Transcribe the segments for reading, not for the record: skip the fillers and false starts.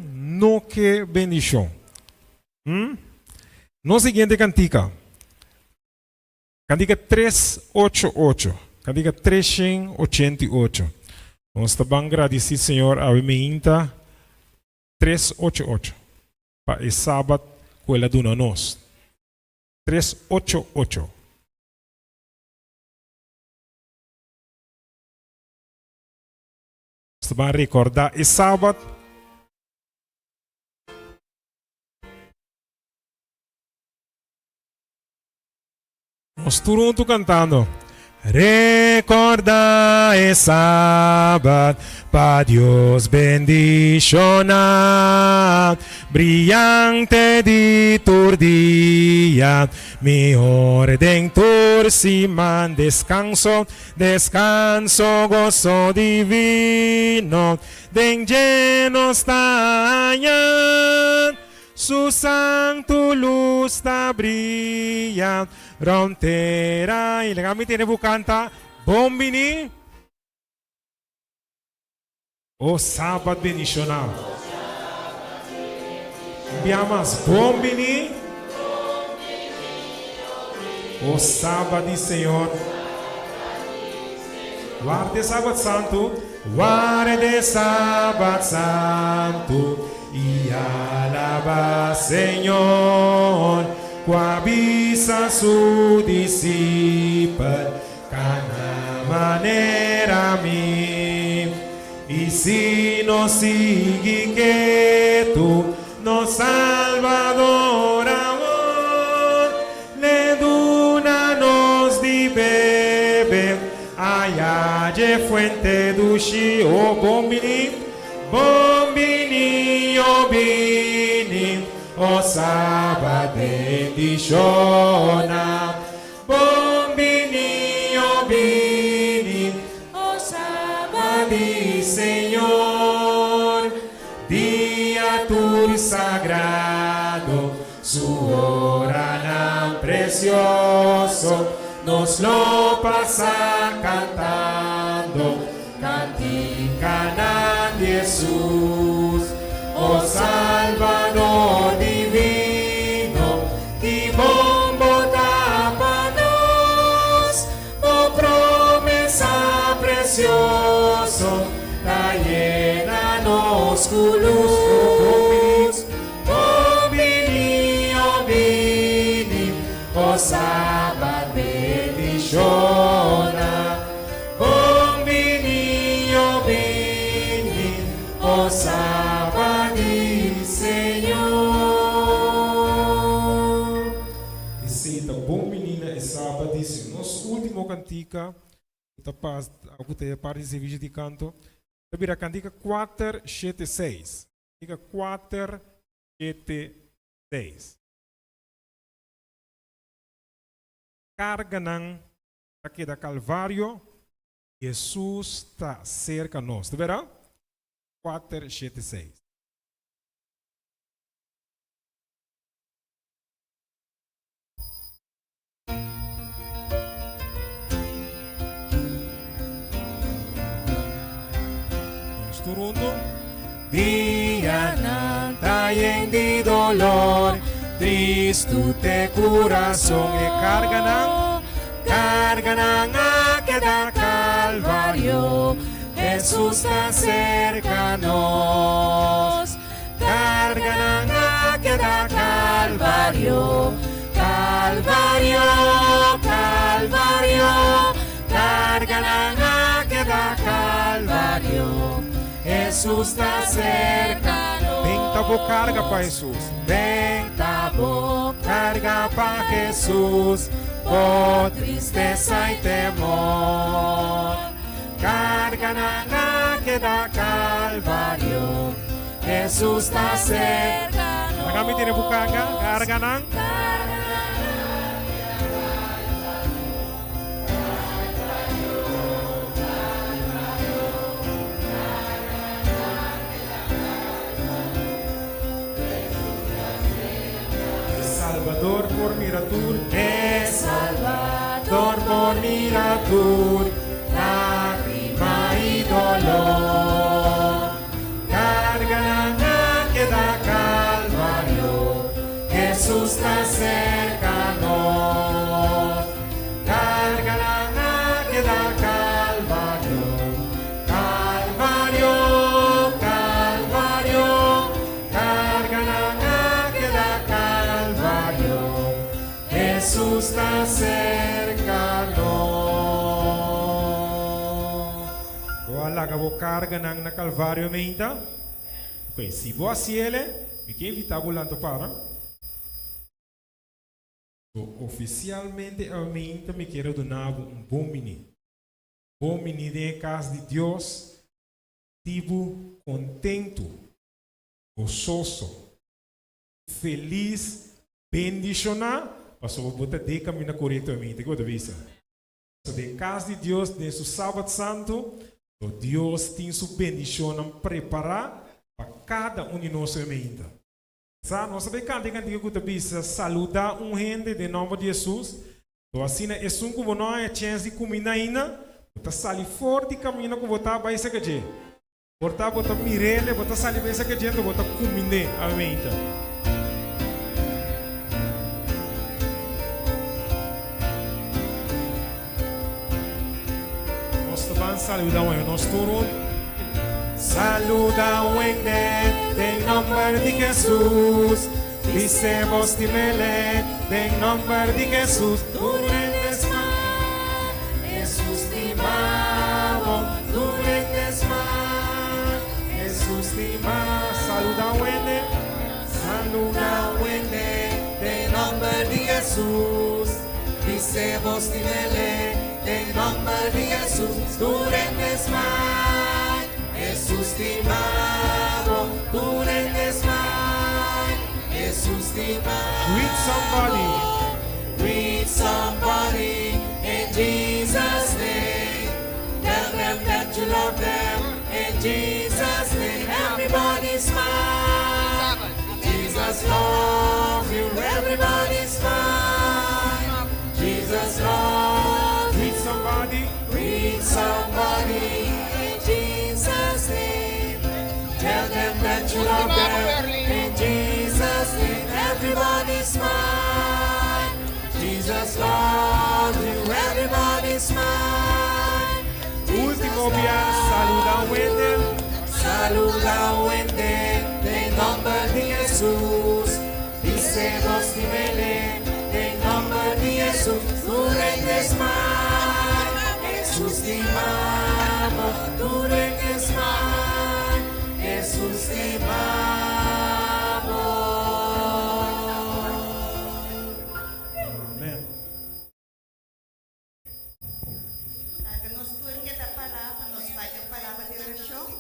No ke bendishon. Hm? Nos siguiente kantika. Kantika 388. Kantika 388. Nos ta ban gradisí Señor awe meinta 388 pa e Sabat ku El a duna nos. 388. Nos ta ban rekordá e Sabat. Nos tur huntu kantando. Rekordá e Sabat pa Dios bendishoná, Briante di tur dia, mihor den tur siman. Deskanso, deskanso, goso divino, den dje nos ta haña. Su santu lus ta bria rond tera. I laga mi tene bo kanta Bon Bini. O Sabat bendishoná. Un bia mas, Bon Bini. O Sabat di Señor. Warda e Sabat Santu. Warda e Sabat Santu i alabá Señor, ku a bisa su disipel, Kana manera mi. I si nos sigui ketu, nos Salbador awor le duna nos di bebe aya dje fuente dushi. O bon bini, bon bini, o bini, o Sabat bendishona. Bon bini, o bini, o Sabat di Señor, dia tur sagrado, su oranan precioso, nos lo pasa cantando canticanan di Hesus. O Salvador divino, ki bon bo ta pa nos, bo promesa precioso ta yena nos cu luz. Bon bini, o bini, o Sabat bendiciona. Bon bini, o bini, o Sabat di Señor. Esei ta bon bini na e Sabat di Señor. Nos ultimo cantica cu ta pas cu ta e parti di servicio di canto ta bira cantica 476. Cantica 476. Carganan ta keda Calvario, Jesus ta cerca nos. Ta bera? 476. Nos tur huntu. Dianan ta yen di dolor, tristu te kurason. E karganan, karganan a keda Kalvario, Hesus ta serka nos. Karganan a keda Kalvario, Kalvario, Kalvario, Karganan a keda Kalvario, Hesus ta serka nos. Ben ta bo karga pa Hesus. Ben ta bo karga pa Hesus, bo tristesa i temor. Karganan a keda Kalvario, Hesus ta serka nos. Laga mi tene bo karga, karganan. E Salbador por mira tur. E Salbador por mira tur lágrima i dolor. Karganan a keda Kalvario, Kalvario, Kalvario, karganan a keda Kalvario, Hesus ta serka nos. Bo a laga bo karganan na Kalvario meinta? Ok, si bo hasiele, mi ke invitá bo lanta para. So ofisialmente awe mi kier duna bo un bon bini. Bon bini den kas di Dios, tipo kontentu, gososo, felis, bendishoná, pasobra bo ta den kaminda korekto awe, kiko bo ta bisa? So den kas di Dios, den su Sabat Santu, so Dios tin su bendishonnan prepará pa kada un di nos awe. Sa, nos sabe kanta e kantika ku ta bisa saludá un hende den nòmber di Hesus. To asina esun ku bo no haña chèns di kuminda ainda, bo ta sali for di kaminda ku bo ta bai serka dje. Por ta bo ta mir'é, bo ta sali bai serka dje, anto bo ta kumind'é. Amèn. Nos ta ban saluda un nos tur un. Saluda un hende den nomber di Jesus. Bis'é bo stim'é den nomber di Jesus. Tur hende smile, Jesus stima bo. Tur hende smile, Jesus stima. Saluda un hende, saluda un hende den nomber di Jesus. Bis'é bo stim'é den nomber di Jesus. Tur hende smile, Jesus stima bo. Tur hende smile, Jesus stima bo. Greet somebody. Greet somebody in Jesus' name. Tell them that you love them in Jesus' name. Everybody smile. Jesus loves you. Everybody smile. Jesus loves Greet somebody. Greet somebody in Jesus' name. Tell them that you love them in Jesus' name. Everybody smile. Jesus loves you. Everybody smile. Último bia, saluda un hende. Saluda un hende den nomber di Jesus. Bis'é bo stim'é den nomber di Jesus. Tur hende smile. Jesus stima bo. Tur hende smile. Jesus stima bo. Amèn. Laga nos tur keda pará pa nos bai den palabra di orashon.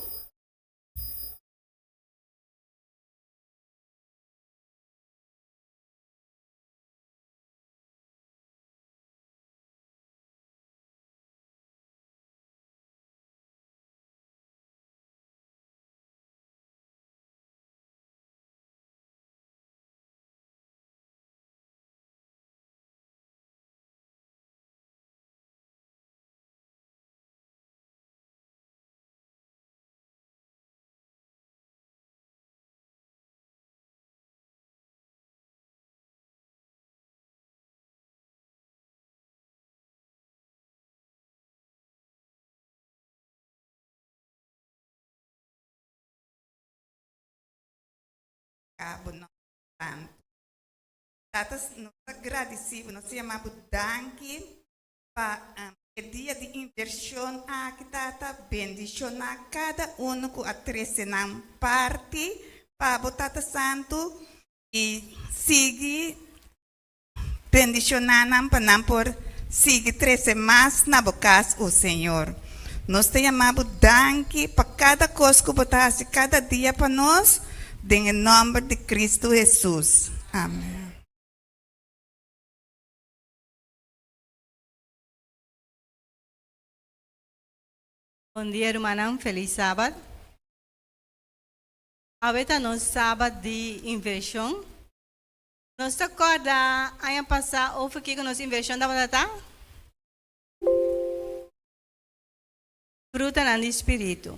Bo nòmber santu. Tata, nos ta gradisí bo, nos ta yama bo danki pa e dia di invershon aki, Tata. Bendishoná kada uno ku a trese nan parti pa bo, Tata Santu, i sigui bendishoná nan pa nan por sigui trese mas na bo kas, o Señor. Nos ta yama bo danki pa kada kos ku bo ta hasi kada dia pa nos, den e nòmber di Kristu Hesus. Amèn. Bon dia rumannan, felis sabat. Awe ta nos sabat di invershon. Nos ta kòrda aña pasá over kiko nos invershon tabata ta? Frutanan di spiritu.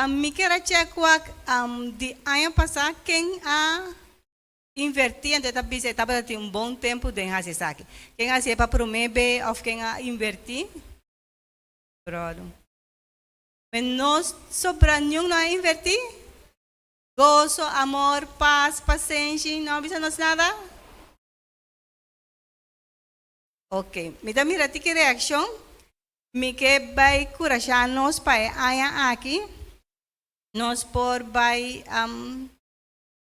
Mi kier a chèk wak di aña pasá ken a invertí, anto e ta bisa e tabata tin un bon tempu den hasi esaki. Ken a hasié pa promé be òf ken a invertí? Bròder. Men nos sobra niun no a invertí? Goso, amor, pas, pasenshi, no a bisa nos nada? Ok, mi ta mira tiki reakshon. Mi ke bai kurashá nos pa e aña aki nos por bai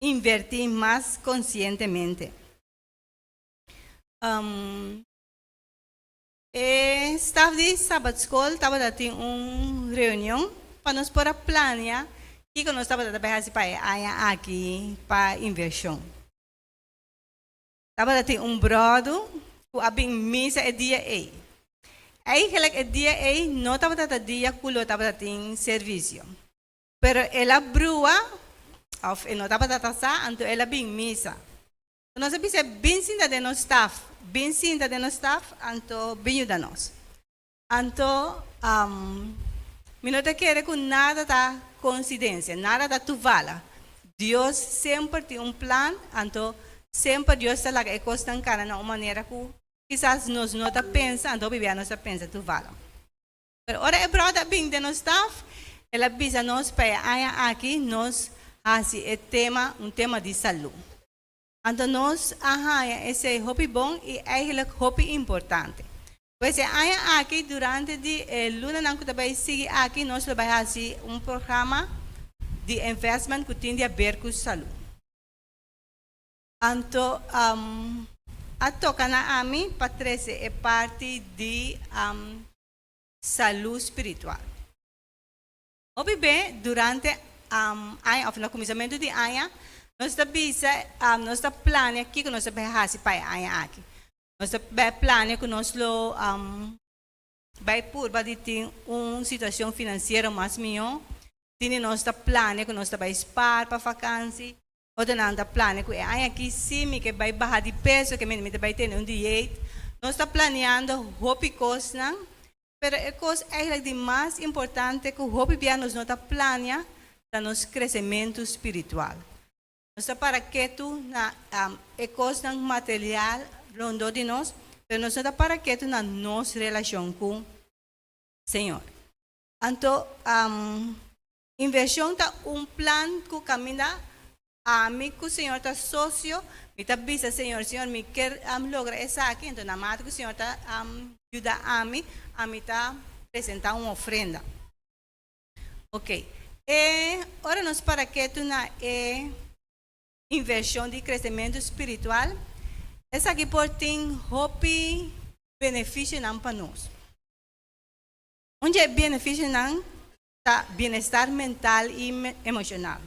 invertí mas konsientemente. E staf di Sabbatskol tabata tin un reunion pa nos por a plania kiko nos tabata ta bai hasi pa e aña aki pa invershon. Tabata tin un bròdu ku a bin misa e dia ei. Eigenlijk e dia ei no tabata ta dia ku lo tabata tin servisio. Pero el a brua, òf e no tabata ta sa, anto el a bin misa. Nos a bisa, Bin sinta den nos staf, bin sinta den nos staf, anto bin yuda nos. Anto, mi no ta kere ku nada ta koinsidensia, nada ta tuvala. Dios semper tin un plan, anto semper Dios ta laga e kosnan kana na un manera ku kisas nos no ta pensa, anto hopi bia nos ta pensa tuvala. Pero ora e bròder a bin den nos staf, el a bisa nos pa e aña aki nos hasi e tema un tema di salú. Anto nos a haña esei hopi bon i eigenlijk hopi importante. Pues e aña aki durante di e lunanan ku ta bai sigui aki nos lo bai hasi un programa di investment ku tin di aber ku salú. Anto a toka na ami pa trese e parti di salú spiritual. Hopi be durante aña òf na kuminsamentu di aña nos ta bisa, nos ta plania kiko nos ta bai hasi pa e aña aki. Nos ta bai plania ku nos lo bai purba di tin un situashon finansiero mas mihó, tini nos ta plania ku nos ta bai spar pa fakansi, Otronan ta plania ku e aña aki si mi ke bai baha di peso, ke mi ta bai tene un dieet. Nos ta planiando hopi kosnan, pero e kos eigenlijk di mas importante ku hopi bia nos no ta plania ta nos kresementu spiritual. Nos ta para ketu na e kosnan material rondó di nos, pero nos no ta para ketu na nos relashon ku Señor. Anto Invershon ta un plan ku kaminda ami ku Señor ta sosio, mi ta bisa Señor, Señor mi ker logra esaki, enton na mate ku Señor ta yuda ami, ami ta presenta un ofrenda. Ok, e ora nos para ketu na e invershon di kresementu spiritual, esaki por tin hopi benefisionan pa nos. Un dje benefisionan ta bienestar mental i emoshonal.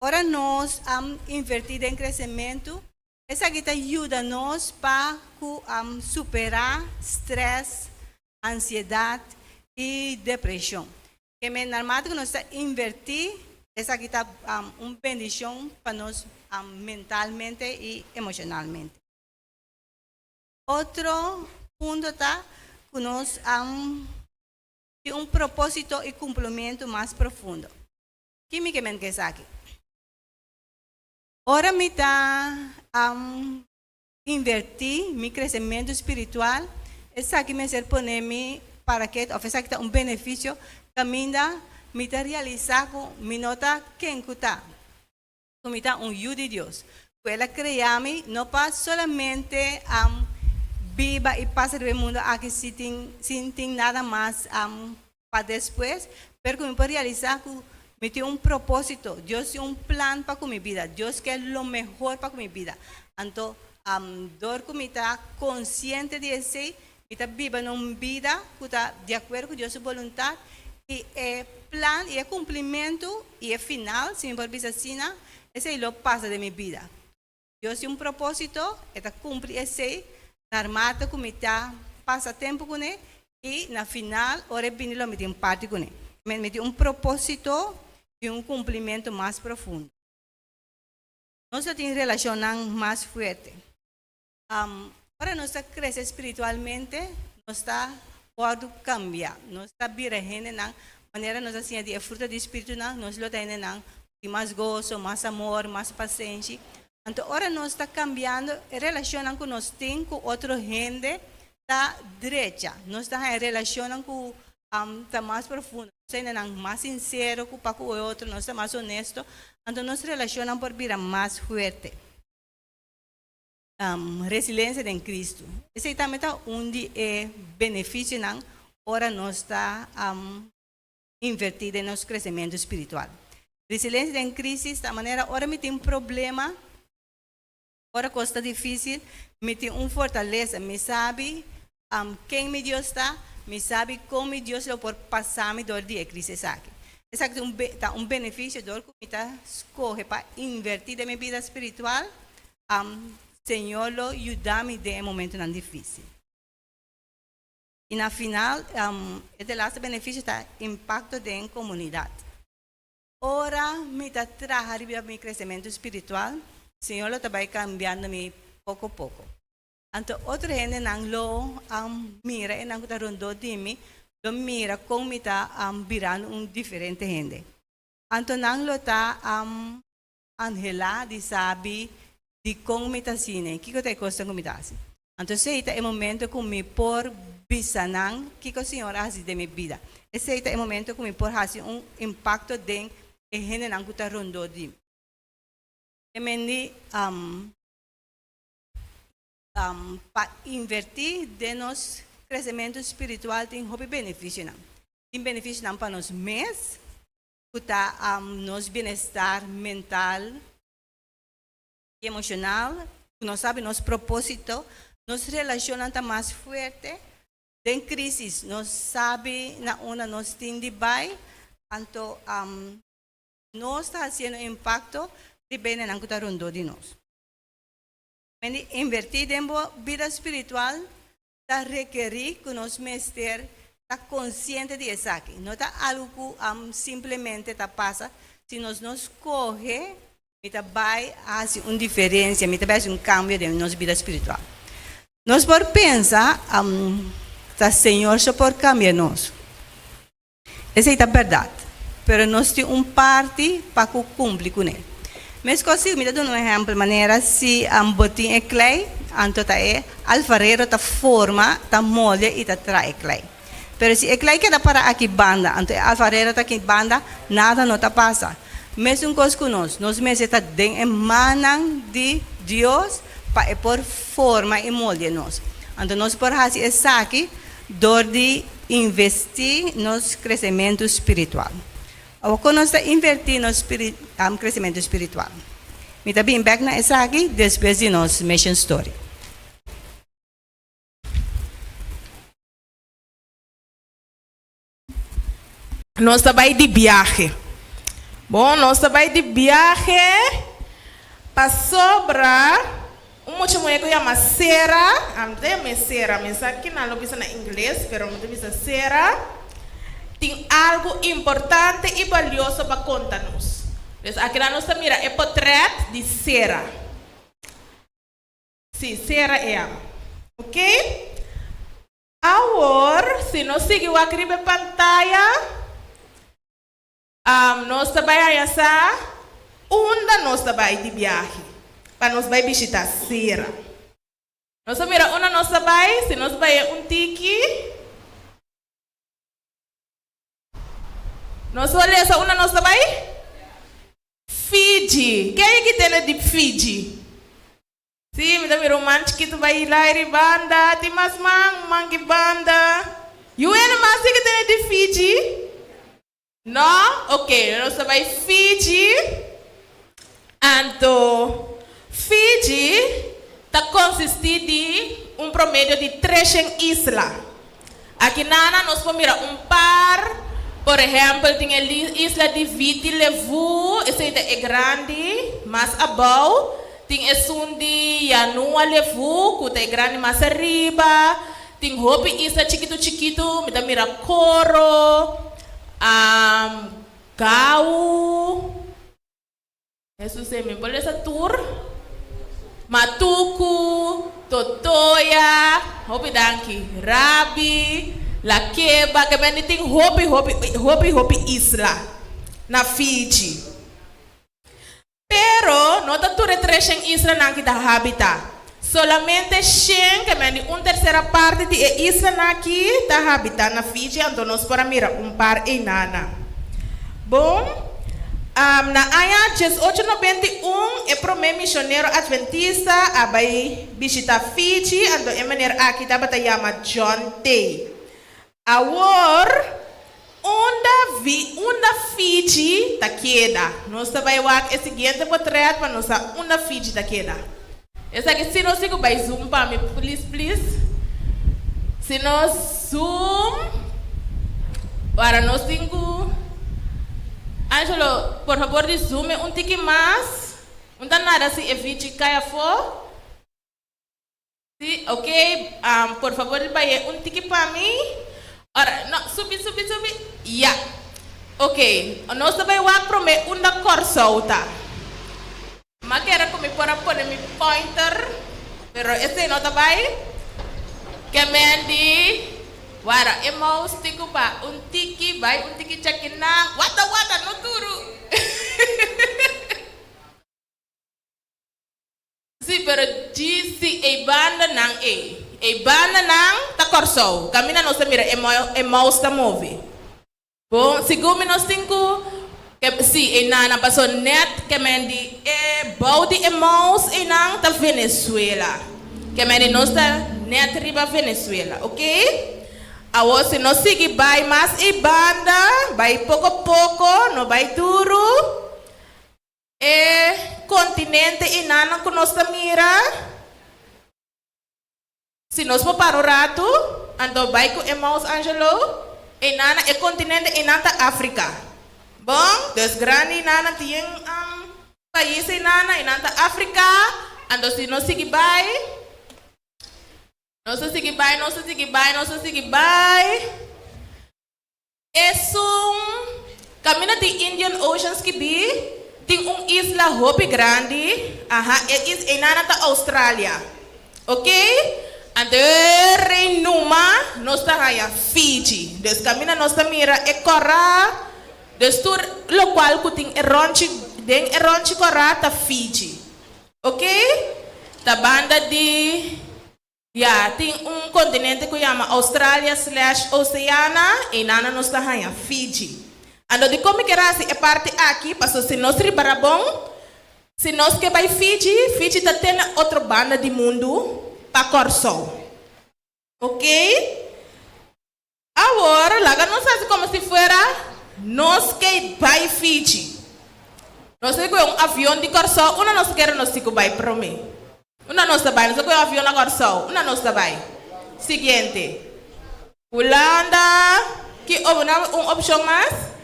Ora nos invertí den kresementu, esaki ta yuda nos pa ku superá strès, ansiedat i depreshon. Keme narmate ku nos ta invertí, esaki ta un bendishon pa nos mentalmente i emoshonalmente. Otro punto ta ku nos Tin un propósito i kumplimentu mas profundo. Ki mi ke men ku esaki? Ora mi ta invertí mi kresementu spiritual, esaki mester pone mi para ke òf esaki ta un benefisio kaminda mi ta realisá ku mi no ta ken ku ta, ku mi ta un yu di Dios, ku el a krea mi no pa solamente biba i pasa riba e mundu aki sin tin nada mas pa despues, pero ku mi por realisá ku mi tin un propósito, Dios tin un plan pa ku mi bida, Dios ke lo mehor pa ku mi bida. Anto, dor ku mi ta konsiente di esei, Mi ta biba na un bida ku ta di akuerdo ku Dios su boluntat i e plan i e kumplimentu i e final, si mi por bisa asina, esei lo pasa den mi bida. Dios tin un propósito, e ta kumpli esei narmata ku mi ta pasa tempu kuné i na final ora e bini lo mi tin parti kuné. Mi tin un propósito i un kumplimentu mas profundo. Nos lo tin relashonnan mas fuerte. Ora nos ta krese spiritualmente, nos ta wòrdu kambiá. Nos ta bira hendenan, manera nos a siña di e fruta di spiritunan, nos lo ta hendenan ku tin mas goso, mas amor, mas pasenshi. Anto ora nos ta kambiando, e relashonnan ku nos tin ku otro hende ta drecha. Nos ta haña relashonnan ku. ta mas profundo, nos ta hendenan mas sinsero ku pa ku e otro, nos ta mas honesto, anto nos relashonnan por bira mas fuerte. Resilensia den Kristu. Esei tambe ta un di e benefisionan ora nos ta invertí den nos kresementu spiritual. Resilensia den krísis ta manera ora mi tin problema, ora kos ta difísil, mi tin un fortalesa, mi sabi ken mi Dios ta, mi sabi kon mi Dios lo por pasa mi dor di e krísis aki. Esaki ta un ta un benefisio dor ku mi ta skohe pa invertí den mi bida spiritual, Señor lo yuda mi den e momentunan difísil. I na final, e delaste benefisio ta impakto den komunidat. Ora mi ta traha riba mi kresementu spiritual, Señor lo ta bai kambiando mi poko poko. Anto otro hendenan lo mira, enan ku ta rondó di mi, lo mira kon mi ta birando un diferente hende. Anto nan lo ta anhelá di sabi dikon mi ta asina i kiko ta e kosnan ku mi ta hasi. Anto esei ta e momento ku mi por bisa nan kiko Señor a hasi den mi bida. Esei ta e momento ku mi por hasi un impakto den e hendenan ku ta rondó di mi. E men di pa invertí den nos kresementu spiritual tin hopi benefisionan. Tin benefisionan pa nos mes, ku ta nos bienestar mental i emoshonal, ku nos sabi nos propósito, nos relashonnan ta mas fuerte, den krísis nos sabi na unda nos tin di bai, anto nos ta hasiendo impakto riba hendenan ku ta rondó di nos. Men di invertí den bo bida spiritual ta rekerí ku nos mester ta konsiente di esaki. No ta algu ku simplemente ta pasa si nos no skohe, mi ta bai hasi un diferensia, mi ta bai hasi un kambio den nos bida spiritual. Nos por pensa ta Señor so por kambia nos. Esei ta bèrdat, pero nos tin un parti pa ku kumpli kuné. Meskos si mi ta duna un ehèmpel manera si bo tin e klei, anto ta e alfarero ta forma, ta molde i ta traha e klei. Pero si e klei keda para aki banda, anto e alfarero ta aki banda, nada no ta pasa. Mesun kos ku nos, nos mester ta den e mannan di Dios pa e por forma i molde nos. Anto nos por hasi esaki Dor di investí nos kresementu spiritual. Awor kon nos ta invertí nos kresementu spiritual? Mi ta bin bèk na esaki despues di nos mission story. Nos ta bai di biahe. Bon, nos ta bai di biahe pasobra un mucha muhé ku yama Sera, a mi ta yam'é Sera, mi sa kinan lo bisa na ingles, pero mi ta bisa Sera, tin algu importante i balioso pa konta nos. Pues akinan nos ta mira e potrèt di Sera. Sí, Sera e yama. Oké. Awor, si nos sigui wak riba e pantaya, nos ta bai haña sa unda nos ta bai di biahe pa nos bai bishitá Sera. Nos a mira unda nos ta bai, si nos bai e un tiki. Nos por lesa unda nos ta bai? Fiji. Ken aki tende di Fiji? Sí, mi ta mira un man chikitu bai hila eri banda. Tin mas man, un man ki banda. Yu hende mas tin ke tene di Fiji? No? Ok, nos ta bai Fiji. Anto, Fiji ta konsistí di un promedio di treshen isla. Aki nana nos por mira un par, por ehèmpel tin e isla di Viti Levu, esei ta e grandi mas abou, tin esun di Yanua Levu ku ta e grandi mas ariba, tin hopi isla chikitu chikitu, mi ta mira Koro, Gau. Hesus e mi por lesa tur. Matuku, Totoya, hopi danki, Rabi, Lakeba, ke mende tin hopi hopi hopi hopi isla na Fiji. Pero no ta tur e treshen islanan ki ta habita. Solamente shen, ke men di un tersera parti di e islanan aki ta habitá na Fiji, anto nos por a mira un par einanan. Bon, na aña 1891 e promé misionero adventista a bai bishitá Fiji, anto e meneer aki tabata yama John Tay. Awor, unda vi unda Fiji ta keda? Nos ta bai wak e siguiente potret pa nos sa unda Fiji ta keda. Esaki si nos tin ku bai zoom pa mi please please. Si nos zoom para nos tin ku Angelo por fabor di zoom e un tiki mas. Un ta nada si e Fiji kai afó. Si, ok, por favor bai un tiki pa mi. Ora, no, subi, subi, subi. Ya. Ok, nos ta bai wak promé unda Kòrsou ta. M'a kere ku mi por a pone mi pointer, pero esei no ta bai. Ke men di, wara, e mouse tin ku ba un tiki, bai un tiki chakinan. Wata, wata, no duru. Sí, pero djis si e bandanan ei. E bandanan ta Kòrsou. Kaminda nos ta mira e e mouse ta move. Bon, segun mi nos tin ku ke sí, einan pasó nèt ke men di e bou di e mouse einan ta Venezuela. Ke men di nos ta nèt riba Venezuela, oké? Awor si nos sigui bai mas ei banda, bai poko poko, no bai duru. E kontinente enanan ku nos ta mira, si nos por para un ratu, anto bai ku e mouse Angelo, enanan, e kontinente enan ta Afrika. Bon, dus grandi enanan tin pais enanan, enan ta Afrika, anto si nos sigui bai, nos ta sigui bai, nos ta sigui bai, nos ta sigui bai. Esun kaminda di Indian Ocean skibí tin un isla hopi grandi, aha, e is einana ta Australia. Ok, anto e rei numa nos ta haña Fiji. Dus kaminda nos ta mira e kòrá, dus tur lokual ku tin e rònchi den e rònchi kòrá ta Fiji. Ok, ta banda di. Ya, tin un kontinente ku yama Australia slash Oceana, einana nos ta haña Fiji. Anto dikon mi ker hasi e parti aki? Paso si nos riba Rabon, si nos ke bai Fiji, Fiji ta te na otro banda di mundu pa Kòrsou. Oke? Awor, laga nos hasi komo si fuera nos ke bai Fiji. Nos ta kohe un avion di Kòrsou, unda nos kere nos tin ku bai promé? Unda nos ta bai? Nos ta kohe un avion na Kòrsou, unda nos ta bai? Siguiente. Hulanda, ki un opshon mas?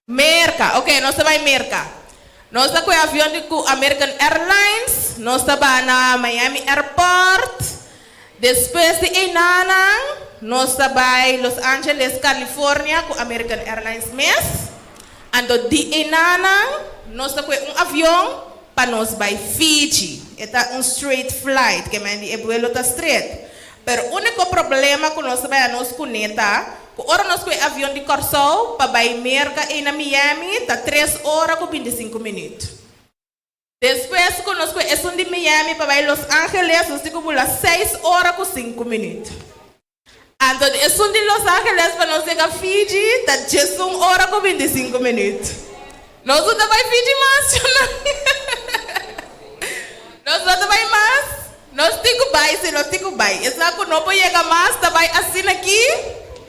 Merka, oke, nos ta bai Merka. Nos ta kohe avion di ku American Airlines, nos ta baha na Miami Airport. Despues di einanan, nos ta bai Los Angeles, California ku American Airlines mes. Anto di einanan, nos ta kohe un avion pa nos bai Fiji. E ta un straight flight, ke men di e buelo ta straight. Pero úniko problema ku nos ta bai a nos kuné ta ku ora nos kohe avion di Kòrsou pa bai Merka ei na Miami ta tres ora ku bintisinku minüt. Despues ku nos kue esun di Miami pa bai Los Angeles, nos tin ku bula seis ora ku sinku minüt. Anto di esun di Los Angeles pa nos yega Fiji ta diesun ora ku bintisinku minüt. Nos no ta bai Fiji mas, shonnan. Nos no ta bai mas. Nos tin ku bai, si nos tin ku bai. Esnan ku no por yega mas ta bai asina aki.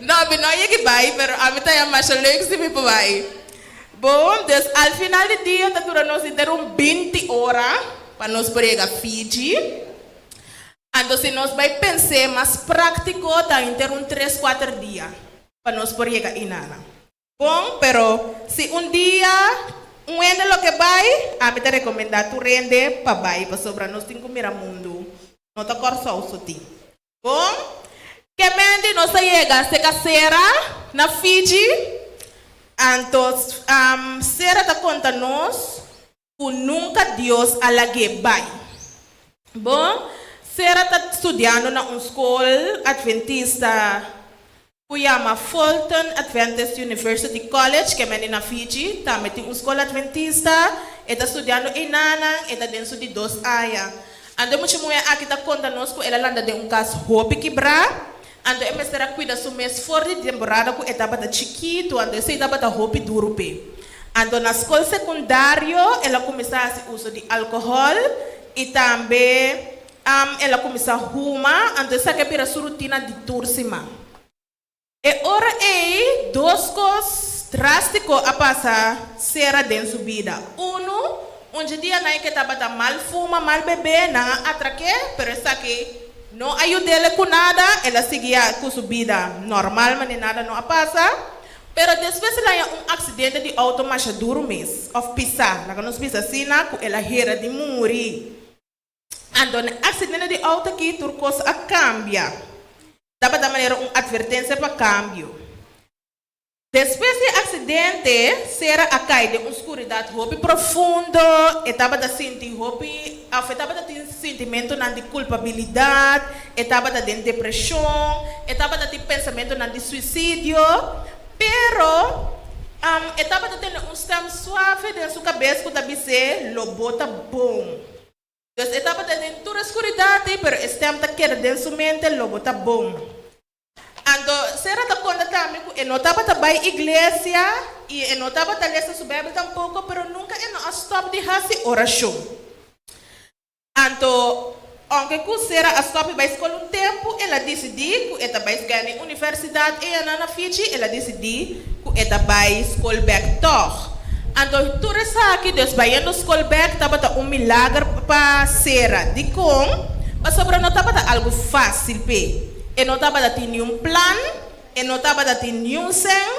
No, mi no a yega bai, pero ami ta haña masha leuk si mi por bai. Bon, dus al final di dia ta dura nos inter un binti ora pa nos por yega Fiji. Anto si nos bai pens'é mas práktiko ta inter un tres kuater dia pa nos por yega inana. Bon, pero si un dia un hende lo ke bai, ami ta rekomendá tur hende pa bai pasobra nos tin ku mira mundu, no ta Kòrsou so tin. Bon, ke menti nos a yega seka Sera na Fiji, anto Sera ta konta nos ku nunka Dios a lag'é bai. Bon, Sera ta studiando na un skol adventista ku yama Fulton Adventist University College, ke menti na Fiji, tambe tin un skol adventista, e ta studiando einanan, e ta den su di dos aña. Anto e mucha muhé aki ta konta nos ku el a lanta den un kas hopi kibrá, anto e mester a kuida su mes for di temporada ku e tabata chikitu, anto esei tabata hopi duru p'e. Anto na skol sekundario el a kuminsá hasi uso di alkohòl i tambe el a kuminsá huma, anto esaki a bira su rutina di tur siman. E ora ei dos kos drástiko a pasa sera den su bida. Unu, un dje dianan e ke tabata mal fuma, mal bebé, nan a atrak'é, pero esaki no a yud'é ku nada, el a sigui ku su bida normal manera nada no a pasa. Pero despues el a haña un aksidente di outo masha duru mes, òf pisá, laga nos bisa asina, ku el a hera di muri. Anto na e aksidente di outo aki tur kos a kambia. Tabata manera un atvertensia pa kambio. Despues di e aksidente, Sera a kai den un skuridat hopi profundo, e tabata sinti hopi òf e tabata tin sintimentunan di kulpabilidat, e tabata den depreshon, e tabata tin pensamentunan di suisidio. Pero, e tabata tene un stèm suave den su kabes ku ta bis'é, Lo bo ta bon. Dus e tabata den tur e skuridat ei, pero e stèm ta keda den su mente, Lo bo ta bon. Anto Sera ta konta tambe ku e no tabata bai iglesia i e no tabata lesa su Beibel tampoko, pero nunka e no a stòp di hasi orashon. Anto, ounke ku Sera a stòp di bai skol un tempu, el a disidí ku e ta bai skèn e universidat eianan na Fiji, el a disidí ku e ta bai skol bèk tòg. Anto tur esaki, dus bayendo skol bèk tabata un milager pa Sera. Dikon? Pasobra no tabata algu fásil p'e. E no tabata tin niun plan, e no tabata tin niun sèn,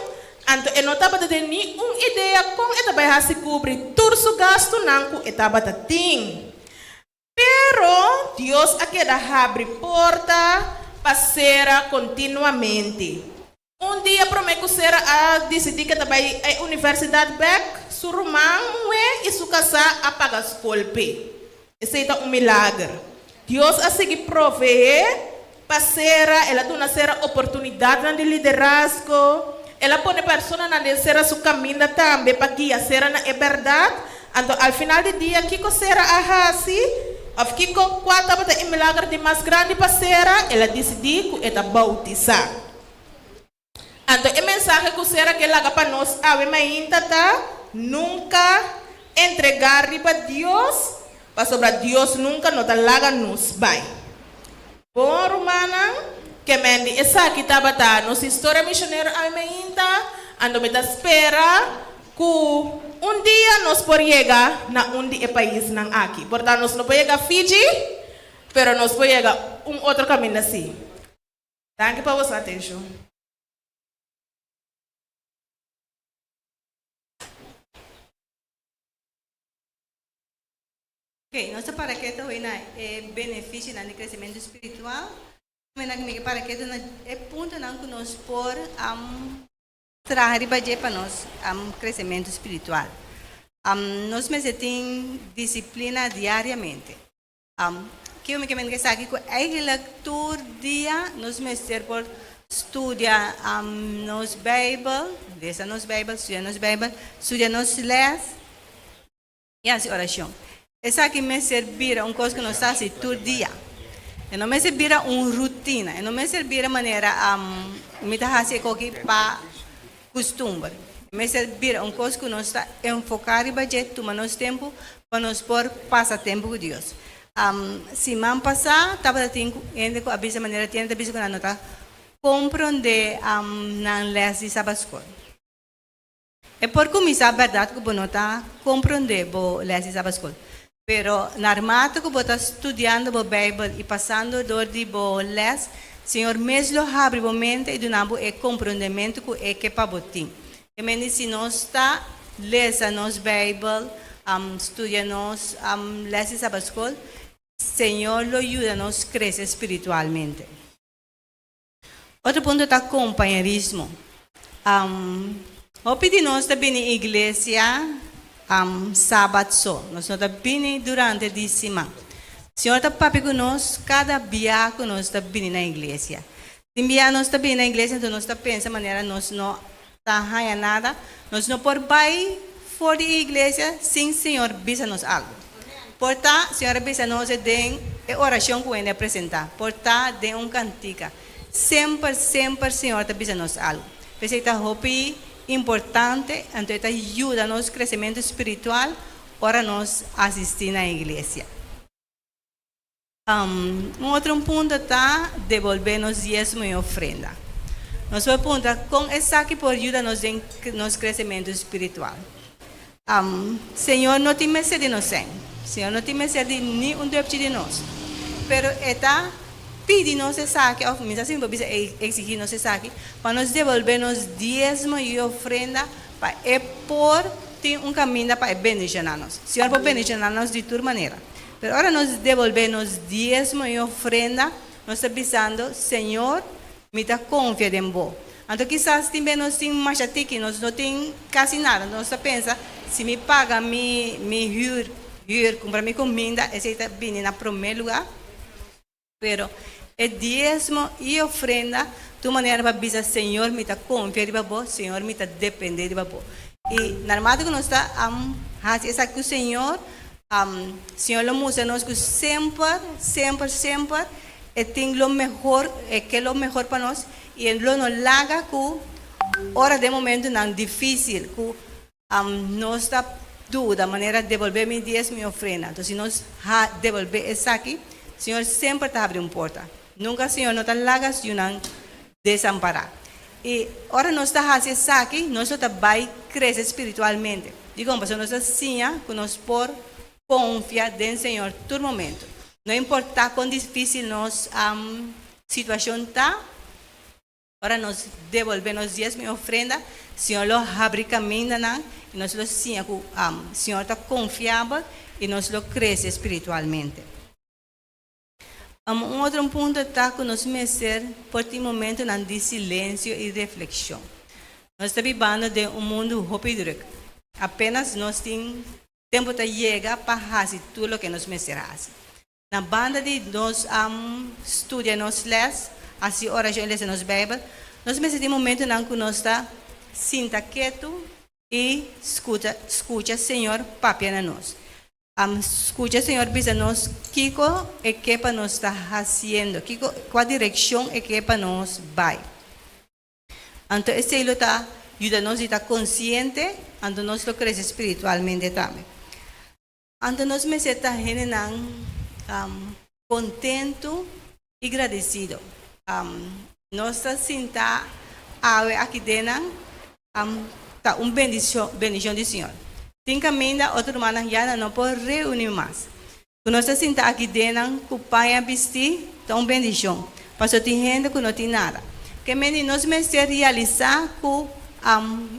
anto e no tabata tin ni un idea kon e ta bai hasi kubri tur su gastunan ku e tabata tin. Pero Dios a keda habri porta pa Sera kontinuamente. Un dia promé ku Sera a disidí ke ta bai e universidat bèk, su ruman muhé i su kasá a paga skol p'e. Esei ta un milager. Dios a sigui proveé pa Sera, el a duna Sera oportunidatnan di liderazgo, el a pone personanan den Sera su kaminda tambe pa guia Sera na e bèrdat. Anto al final di dia kiko Sera a hasi? Òf kiko kua tabata e milager di mas grandi pa Sera? El a disidí ku e ta boutisá. Anto e mensahe ku Sera ke laga pa nos awe mainta ta, Nunka entregá riba Dios, pasobra Dios nunka no ta laga nos bai. Bon rumannan, ke men di esaki tabata nos historia misionero awe mainta, anto mi ta spera ku un dia nos por yega na un di e paisnan aki. Por ta nos no por yega Fiji, pero nos por yega un otro kaminda si. Danki pa boso atenshon. Ok, nos ta para ketu hoy na e beneficionan di crecemento spiritual. Mena mi ke para ketu na e puntonan cu nos por traha riba dje pa nos crecemento spiritual. Nos mester tin disciplina diariamente. Kico mi ke mende ku esaki? Ku eigenlijk tur dia nos mester por studia nos Bijbel, lesa nos Bijbel, studia nos Bijbel, studia nos les i hasi orashon. Esaki mester bira un kos ku nos ta hasi tur dia. E no mester bira un rutina, e no mester bira manera mi ta hasi e koki pa kustumber. E mester bira un kos ku nos ta enfoká riba dje, tuma nos tempu pa nos por pasa tempu ku Dios. Siman pasá tabata tin hende ku a bisa manera tiene ta bisa ku nan no ta komprondé nan lès di Sabatskol. E por kuminsá bèrdat ku bo no ta komprondé bo lès di Sabatskol, pero narmate ku bo ta studiando bo Beibel i pasando dor di bo lès, Señor mes lo habri bo mente i duna bo e komprondementu ku e ke pa bo tin. E mende si nos ta lesa nos Beibel, studia nos les di Sabatskol, Señor lo yuda nos krese spiritualmente. Otro punto ta kompañerismo. Hopi di nos ta bini iglesia sabat so, nos no ta bini durante di siman. Señor ta papia ku nos kada bia ku nos ta bini na iglesia. Tin bia nos ta bini na iglesia enton nos ta pensa manera nos no ta haña nada, nos no por bai for di e iglesia sin Señor bisa nos algu. Por ta Señor a bisa nos den e orashon ku hende a presentá, por ta den un kantika. Semper, semper Señor ta bisa nos algu. P'esei ta hopi importante, anto e ta yuda nos kresementu spiritual ora nos asistí na iglesia. Un otro punto ta debolbé nos diesmo i ofrenda. Nos por puntra kon esaki por yuda nos den nos kresementu spiritual. Señor no tin mester di nos sèn. Señor no tin mester di ni un dòpchi di nos. Pero E ta pidi nos esaki, òf mi ta sinti por bisa E eksigí nos esaki, pa nos debolbé nos diesmo i ofrenda pa E por tin un kaminda pa E bendishoná nos. Señor por bendishoná nos di tur manera. Pero ora nos debolbé nos diesmo i ofrenda, nos ta bisando, Señor, mi ta konfia den Bo. Anto kisas tin be nos tin masha tiki, nos no tin kasi nada. Nos ta pensa, Si mi paga mi mi hür, hür, kumpra mi kuminda, esei ta bini na promé lugá. Pero e diesmo i ofrenda ta un manera pa bisa, Señor, mi ta konfia riba Bo, Señor, mi ta dependé riba Bo. I narmate ku nos ta hasi esaki ku Señor, Señor lo mustra nos ku semper, semper, semper E tin lo mehor, E ke lo mehor pa nos, i E lo no laga ku ora den momentunan difísil ku Nos ta duda manera debolbé mi dies mi ofrenda. Anto si nos ha debolbé esaki, Señor semper ta habri un porta. Nunka Señor no ta laga su yunan desampará. I ora nos ta hasi esaki, nos lo ta bai krese spiritualmente. Dikon? Pasobra nos ta siña ku nos por konfia den Señor tur momento. No importá kon difísil nos situashon ta. Ora nos debolbé nos diesmo i ofrenda, Señor lo habri kamindanan i nos lo siña ku Señor ta konfiabel i nos lo krese spiritualmente. Un otro punto ta ku nos mester por tin momentonan di silensio i reflekshon. Nos ta bibando den un mundu hopi drùk. Apenas nos tin tempu ta yega pa hasi tur loke nos mester hasi. Na banda di nos studia nos les, hasi orashon i lesa nos Beibel, nos mester tin momentunan ku nos ta sinta ketu i skucha skucha Señor papia na nos. Skucha Señor bisa nos kiko e ke pa nos ta hasiendo, kiko kua direkshon e ke pa nos bai. Anto esei lo ta yuda nos di ta konsiente, anto nos lo krese spiritualmente tambe. Anto nos mester ta hendenan kontentu i gradesido. Nos ta sinta awe aki den nan ta un bendishon di Señor. Tin kaminda otro rumannan ya nan no por reuní mas. Ku nos ta sinta aki den nan ku paña bistí ta un bendishon, pasobra tin hende ku no tin nada. Ke mende nos mester realisá ku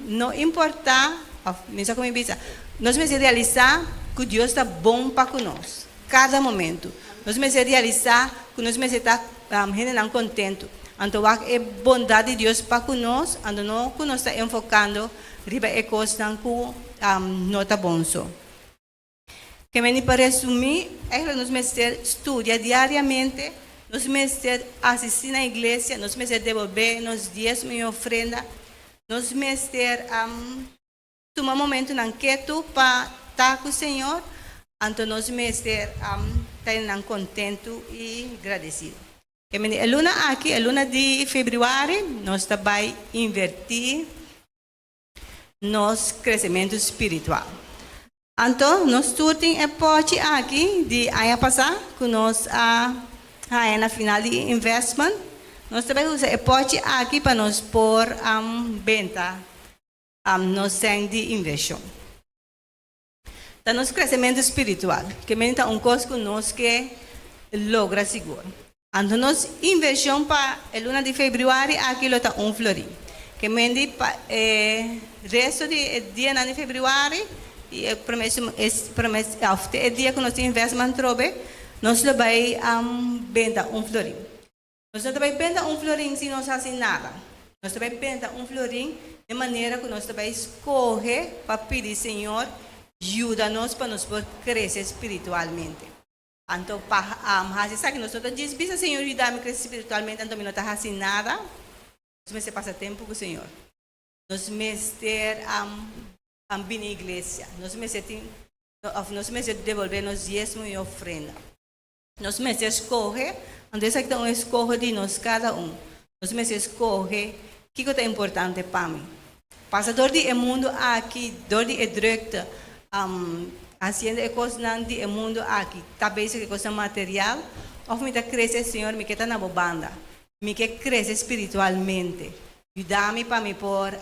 no importá, òf mi sa ku mi bisa, nos mester realisá ku Dios ta bon pa ku nos kada momentu. Nos mester realisá ku nos mester ta hendenan kontentu. Anto wak e bondat di Dios pa ku nos, anto no ku nos ta enfokando riba e kosnan ku no ta bon so. Ke meni pa resumí, eigenlijk nos mester studia diariamente, nos mester asistí na iglesia, nos mester debolbé nos diesmo i ofrenda, nos mester tuma momentunan ketu pa ta ku Señor, anto nos mester ta hendenan kontentu i gradesido. Ke meni e luna aki, e luna di febrüari, nos ta bai invertí nos kresementu spiritual. Anto nos tur tin e pòchi aki di aña pasá ku nos a haña na final di investment. Nos ta bai usa e pòchi aki pa nos por benta nos sèn di invershon. Ta nos kresementu spiritual, ke meni ta un kos ku nos ke logra sigur. Anto nos invershon pa e luna di febrüari aki lo ta un florin. Ke meni pa e resto di e dianan di febrüari i e prome prome òf te e dia ku nos tin investment trobe, nos lo bai benta un florin. Nos no ta bai benta un florin si nos hasi nada. Nos ta bai benta un florin den manera ku nos ta bai skohe pa pidi Señor yuda nos pa nos por krese spiritualmente. Anto pa hasi esaki nos no ta djis bisa Señor yuda mi krese spiritualmente anto mi no ta hasi nada. Nos mester pasa tempu ku Señor. Nos mester bini iglesia. Nos mester tin. Òf nos mester debolbé nos diesmo i ofrenda. Nos mester skohe, anto esaki ta un eskoho di nos kada un. Nos mester skohe kiko ta importante pa mi. Pasa dor di e mundu aki, dor di e drukte, hasiendo e kosnan di e mundu aki, ta bezig ku e kosnan material, òf mi ta krese, Señor, mi ke ta na bo banda. Mi ke krese spiritualmente. Yuda mi pa mi por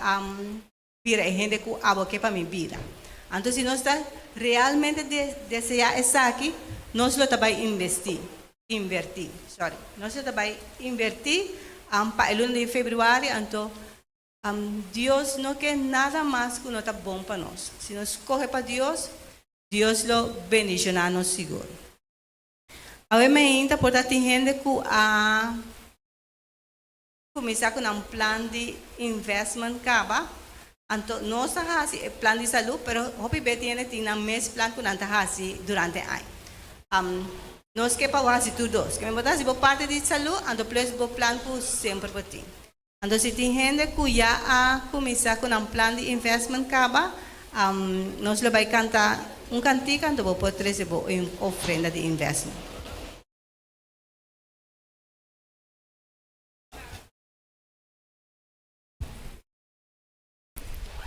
bira e hende ku abo ke pa mi bira. Anto si nos ta realmente deseá esaki, nos lo ta bai inbestí, invertí, sorry, nos lo ta bai invertí pa e luna di februari, anto Dios no ke nada mas ku no ta bon pa nos. Si nos skohe pa Dios, Dios lo bendishoná nos sigur. Awe meinta por ta tin hende ku a Kuminsá ku nan plan di investment kaba, anto nos ta hasi e plan di salú, pero hopi be tiene tin nan mes plan ku nan ta hasi durante aña. Nos ke pa bo hasi tur dos. Ke men bo ta hasi bo parti di salú, anto plus bo plan ku semper bo tin. Anto si tin hende ku ya a kuminsá ku nan plan di investment kaba, nos lo bai kanta un kantika, anto bo por trese bo ofrenda di investment.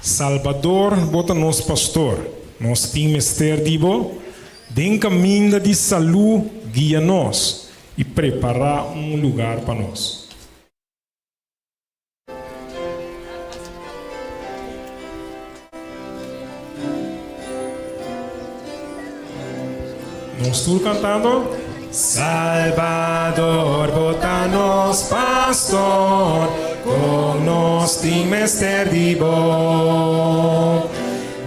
Salbador bo ta nos pastor, nos tin mester di bo, den caminda di salú guia nos y prepara un lugar pa nos. Nos tur cantando. Salvador, bo ta nos pastor, con nos tin mester di bo.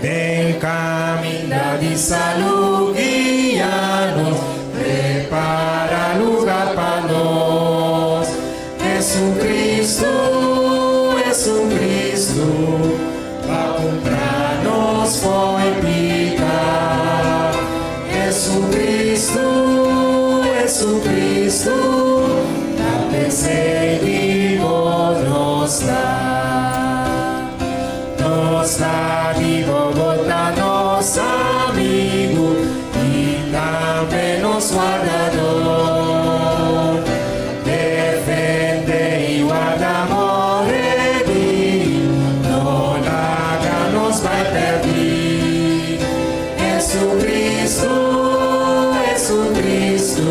Den caminda di salud guia nos, prepara lugar pa nos. Jesucristo, Jesucristo, pa cumpra nos fo'i pica. Jesucristo, Jesucristo, ta p'esey bibo nos ta. Nos ta bibo, bo ta nos amigo y tambe nos wardador. Defende y warda more di, no laga nos bai perdí. Jesucristo, Jesucristo,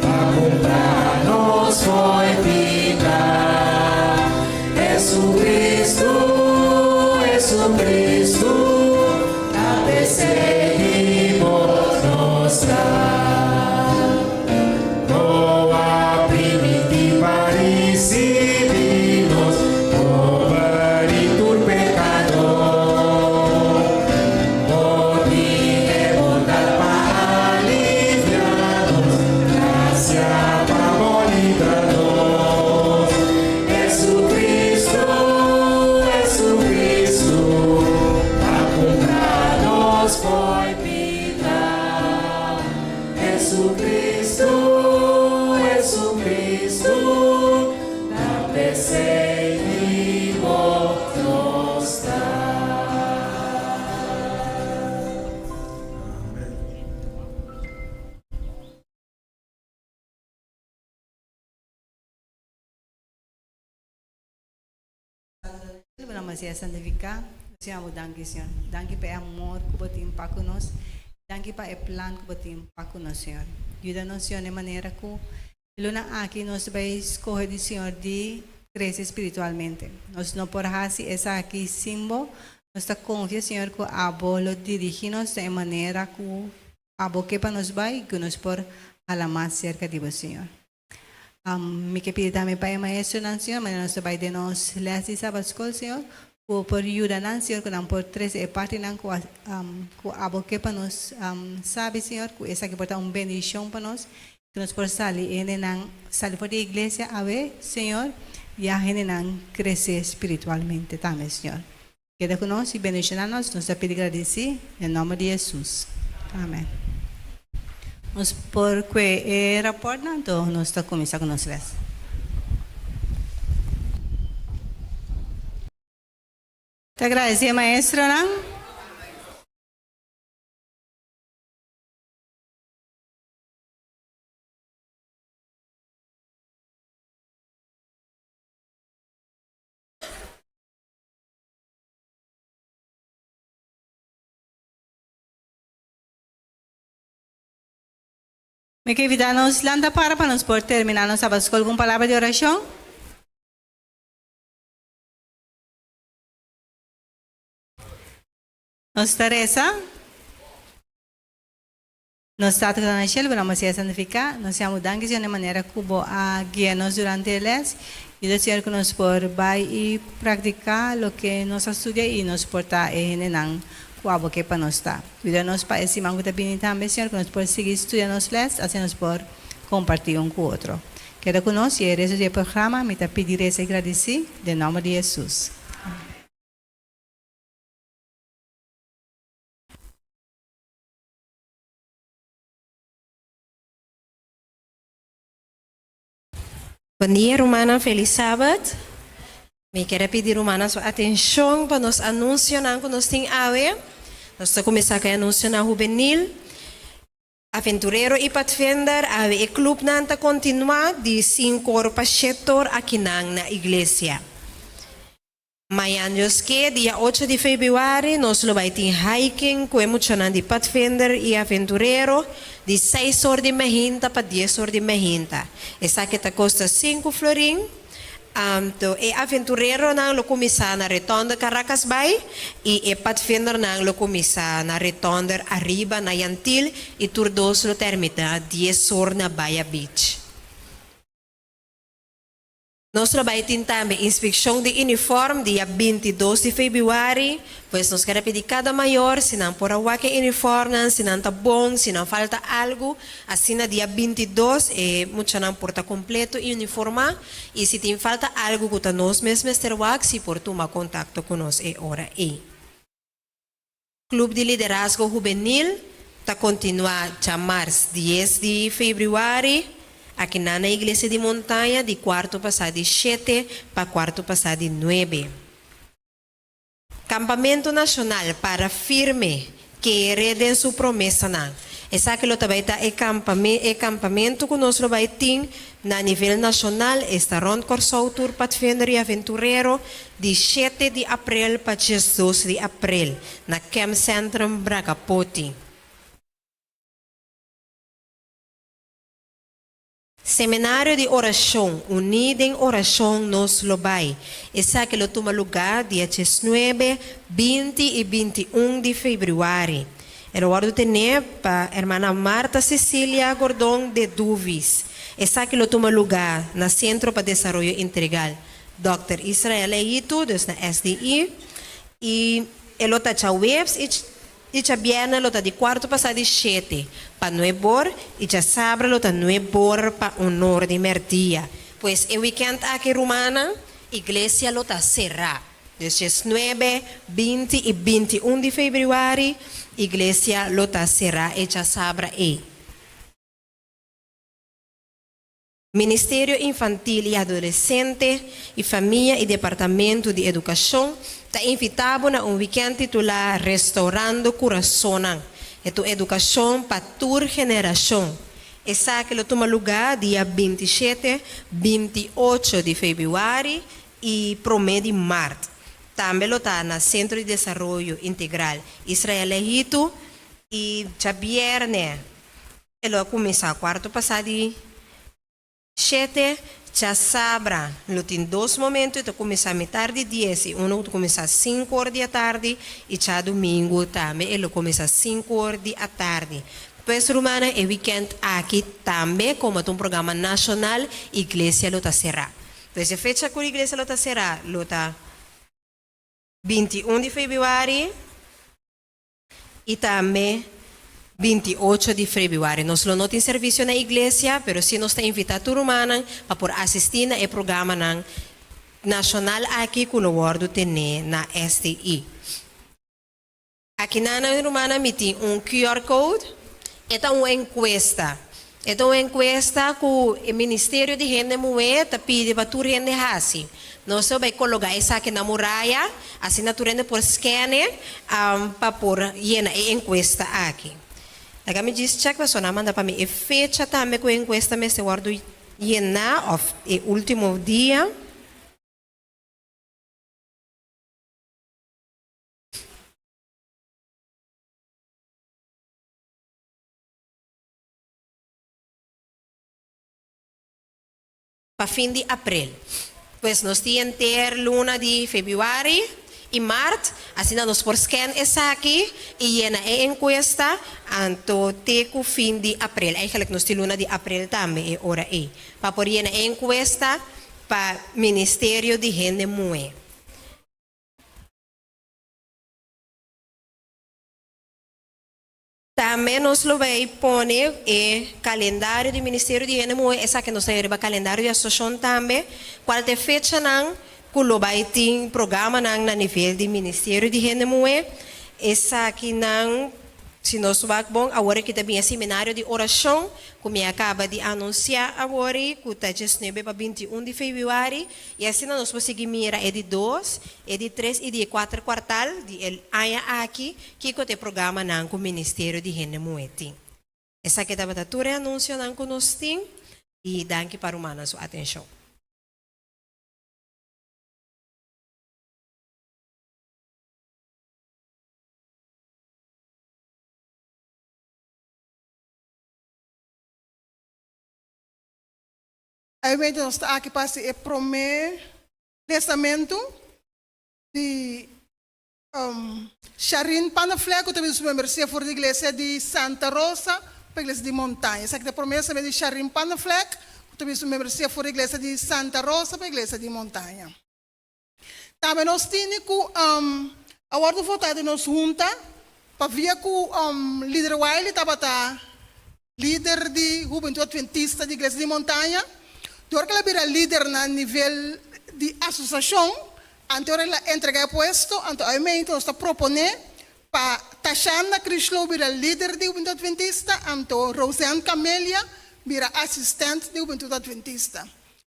pa cumpra nos fo'i pica. Jesucristo, Jesucristo, ta p'esei bo nos ta. Bo a primintí pa risibí nos, pober i tur pekador. Bo tin e bondat pa aliviá nos, grasia pa bo libra nos. Jesucristo, Jesucristo, a cumpra nos fo'i pica. Jesucristo, Jesucristo, ta p'esei bibo nos ta. Bo nomber sea santifiká. Nos yama bo danki, Señor. Danki pa e amor ku bo tin pa ku nos. Danki pa e plan ku bo tin pa ku nos, Señor. Yuda nos, Señor, den manera ku e luna aki nos ta bai skohe di Señor di krese spiritualmente. Nos no por hasi esaki sin bo. Nos ta konfia, Señor, ku abo lo dirigí nos den e manera ku abo ke pa nos bai i ku nos por hala mas serka di bo, Señor. Mi ke pidi tambe pa e maestronan, Señor, manera nos ta bai den nos les di Sabbat School, Señor, ku Bo por yuda nan, Señor, ku nan por trese e partinan ku ku Abo ke pa nos sabi, Señor, ku esaki por ta un bendishon pa nos, ku nos por sali hendenan sali for di iglesia awe, Señor, ya hendenan krese spiritualmente tambe, Señor. Keda ku nos i bendishoná nos, nos ta pidi gradisí den nòmber di Hesus. Amèn. Nos por kue e rapòrtnan, anto nos ta kuminsá ku nos lès. Ta gradisí e maestronan. Mi ke invitá nos lanta para pa nos por terminá nos Sabat Skol ku un palabra di orashon. Nos ta resa. Nos Tata ku ta na shelu, bo nòmber sea santifiká. Nos yama bo danki, Señor, na e manera ku bo a guia nos durante e lès. Yuda, Señor, ku nos por bai i praktiká loke nos a studia i nos por ta e hendenan ku abo ke pa nos ta. Yuda nos pa e siman ku ta bini tambe, Señor, ku nos por sigui studia nos lès, asina nos por kompartí un ku otro. Keda ku nos i e resto di e programa mi ta pidi resa i gradisí den nòmber di Hesus. Amèn. Bon dia rumannan felis sabat. Mi kier a pidi rumannan su atencion pa nos anuncionan cu nos tin awe. Nos ta cuminsa cu e anuncionan hubenil. Aventurero y Padvinder awe e clubnan ta continua di cinco or pa shete or akinan na iglesia. Mañan Dios ke, dia ocho di febrüari, nos lo bai tin hiking ku e muchanan di Padvinder i Aventurero di seis or di mehinta pa dies or di mehinta. Esaki ta kosta sinku florin. Anto e aventureronan lo kuminsá na Retònder Caracasbaai i e Padvindernan lo kuminsá na Retònder Ariba na Yantil i tur dos lo terminá dies or na Baya Beach. Nos lo bai tin tambe inspekshon di uniform dia 22 di febrüari, pues nos kere pidi kada mayor si nan por a wak e uniformnan, si nan ta bon, si nan falta algu, asina dia 22 e muchanan por ta kompleto i uniformá i si tin falta algu ku ta nos mes mester wak si por tuma kontakto ku nos e ora ei. Club di Liderazgo Hubenil ta kontinuá djamars dies di febrüari akinan na Iglesia di Montaña di kuarto pasá di shete pa kuarto pasá di nuebe. Kampamentu Nashonal Para Firme, Kere den Su Promesanan. Esaki lo ta bai ta e e kampamentu ku nos lo bai tin na nivel nashonal, esta rònt Kòrsou tur Padvinder i Aventurero, di shete di aprel pa 12 di aprel, na Camp Centrum Bragapoti. Seminario di Orashon, Uní den orashon nos lo bai. Esaki lo tuma lugá dia 19, 20 i 21 di febrüari. E lo wòrdu tené pa hermana Marta Cecilia Gordon de Duvis. Esaki lo tuma lugá na Sentro pa Desaroyo Integral Dòkter Israel Eitu, dus na SDI, i e lo ta djaweps i i djabièrnè lo ta di kuarto pasá di shete pa nuebor i djasabra lo ta nuebor pa unor di mèrdia. Pues e wikènt aki rumannan, iglesia lo ta será. Dus 19, 20 i 21 di febrüari, iglesia lo ta será e djasabra ei. Ministerio Infantil i Adolesente i Famia i Departamento di Edukashon ta invitá bo na un wikènt titulá Restaurando Kurasonnan, e tu edukashon pa tur generashon. Esaki lo tuma lugá dia 27, 28 di febrüari i promé di mart. Tambe lo ta na Sentro di Desaroyo Integral Israel Lehitu i djabièrnè e lo a kuminsá kuarto pasá di shete. Djasabra lo tin dos momento, e ta kuminsá mitar di dies i unu ta kuminsá sinku or di atardi i djadumingu tambe e lo kuminsá sinku or di atardi. Pues rumannan e wikènt aki tambe komo ta un programa nashonal iglesia lo ta será. Pues e fecha ku iglesia lo ta será lo ta 21 di febrüari i tambe 28 di febrüari. Nos lo no tin servisio na iglesia, pero sí nos ta invitá tur rumannan pa por asistí na e programanan nashonal aki ku lo wòrdu tené na SDI. Akinan rumannan mi tin un QR code. E ta un enkuesta. E ta un enkuesta ku e Ministerio di Hende Muhé ta pidi pa tur hende hasi. Nos ta bai kologá esaki na muraya, asina tur hende por skène pa por yena e enkuesta aki. Laga mi djis chèk pasobra nan a manda pa mi e fecha tambe ku e enkuesta mester wòrdu yená òf e último dia. Pa fin di aprel. Pues nos tin henter luna di febrüari i mart, asina nos por scan esaki i yena e enkuesta anto te ku fin di aprel. Eigenlijk nos tin luna di aprel tambe e ora ei pa por yena e enkuesta pa Ministerio di Hende Muhé. Tambe nos lo bay pone e calendario di Ministerio di Hende Muhe, esaki nos ta haya riba calendario di asociacion tambe, cual ta e fechanan cu lo bay tin programanan na nivel di Ministerio di Hende Muhe. Esakinan, si nos wak bon, awor aki ta bin e seminario di oracion cu mi a caba di anuncia awor cu ta diesnuebe pa bintiun di febrüari. I asina nos por sigui mira e di dos, e di tres i di e kuater kuartal di e aña aki kiko ta e programanan ku Ministerio di Hende Muhé tin. Esaki tabata tur e anunsionan ku nos tin i danki pa rumannan su atenshon. Awe nos ta aki pa hasi e promé lesamentu di Sharin Panneflek ku ta bin su membresia for di iglesia di Santa Rosa pa iglesia di Montaña. Esaki ta e promé lesamentu di Sharin Panneflek ku ta bin su membresia for di iglesia di Santa Rosa pa iglesia di Montaña. Tambe nos tini ku a wòrdu votá den nos hunta pa via ku Lider Wiley tabata lider di Hubentud Adventista di Iglesia di Montaña. Dor ku el a bira lider na nivel di asosiashon, anto ora el a entregá e puesto, anto awe nos ta proponé pa Tashanda Krishlow bira lider di Hubentud Adventista, anto Roseanne Camelia bira asistènt di Hubentud Adventista.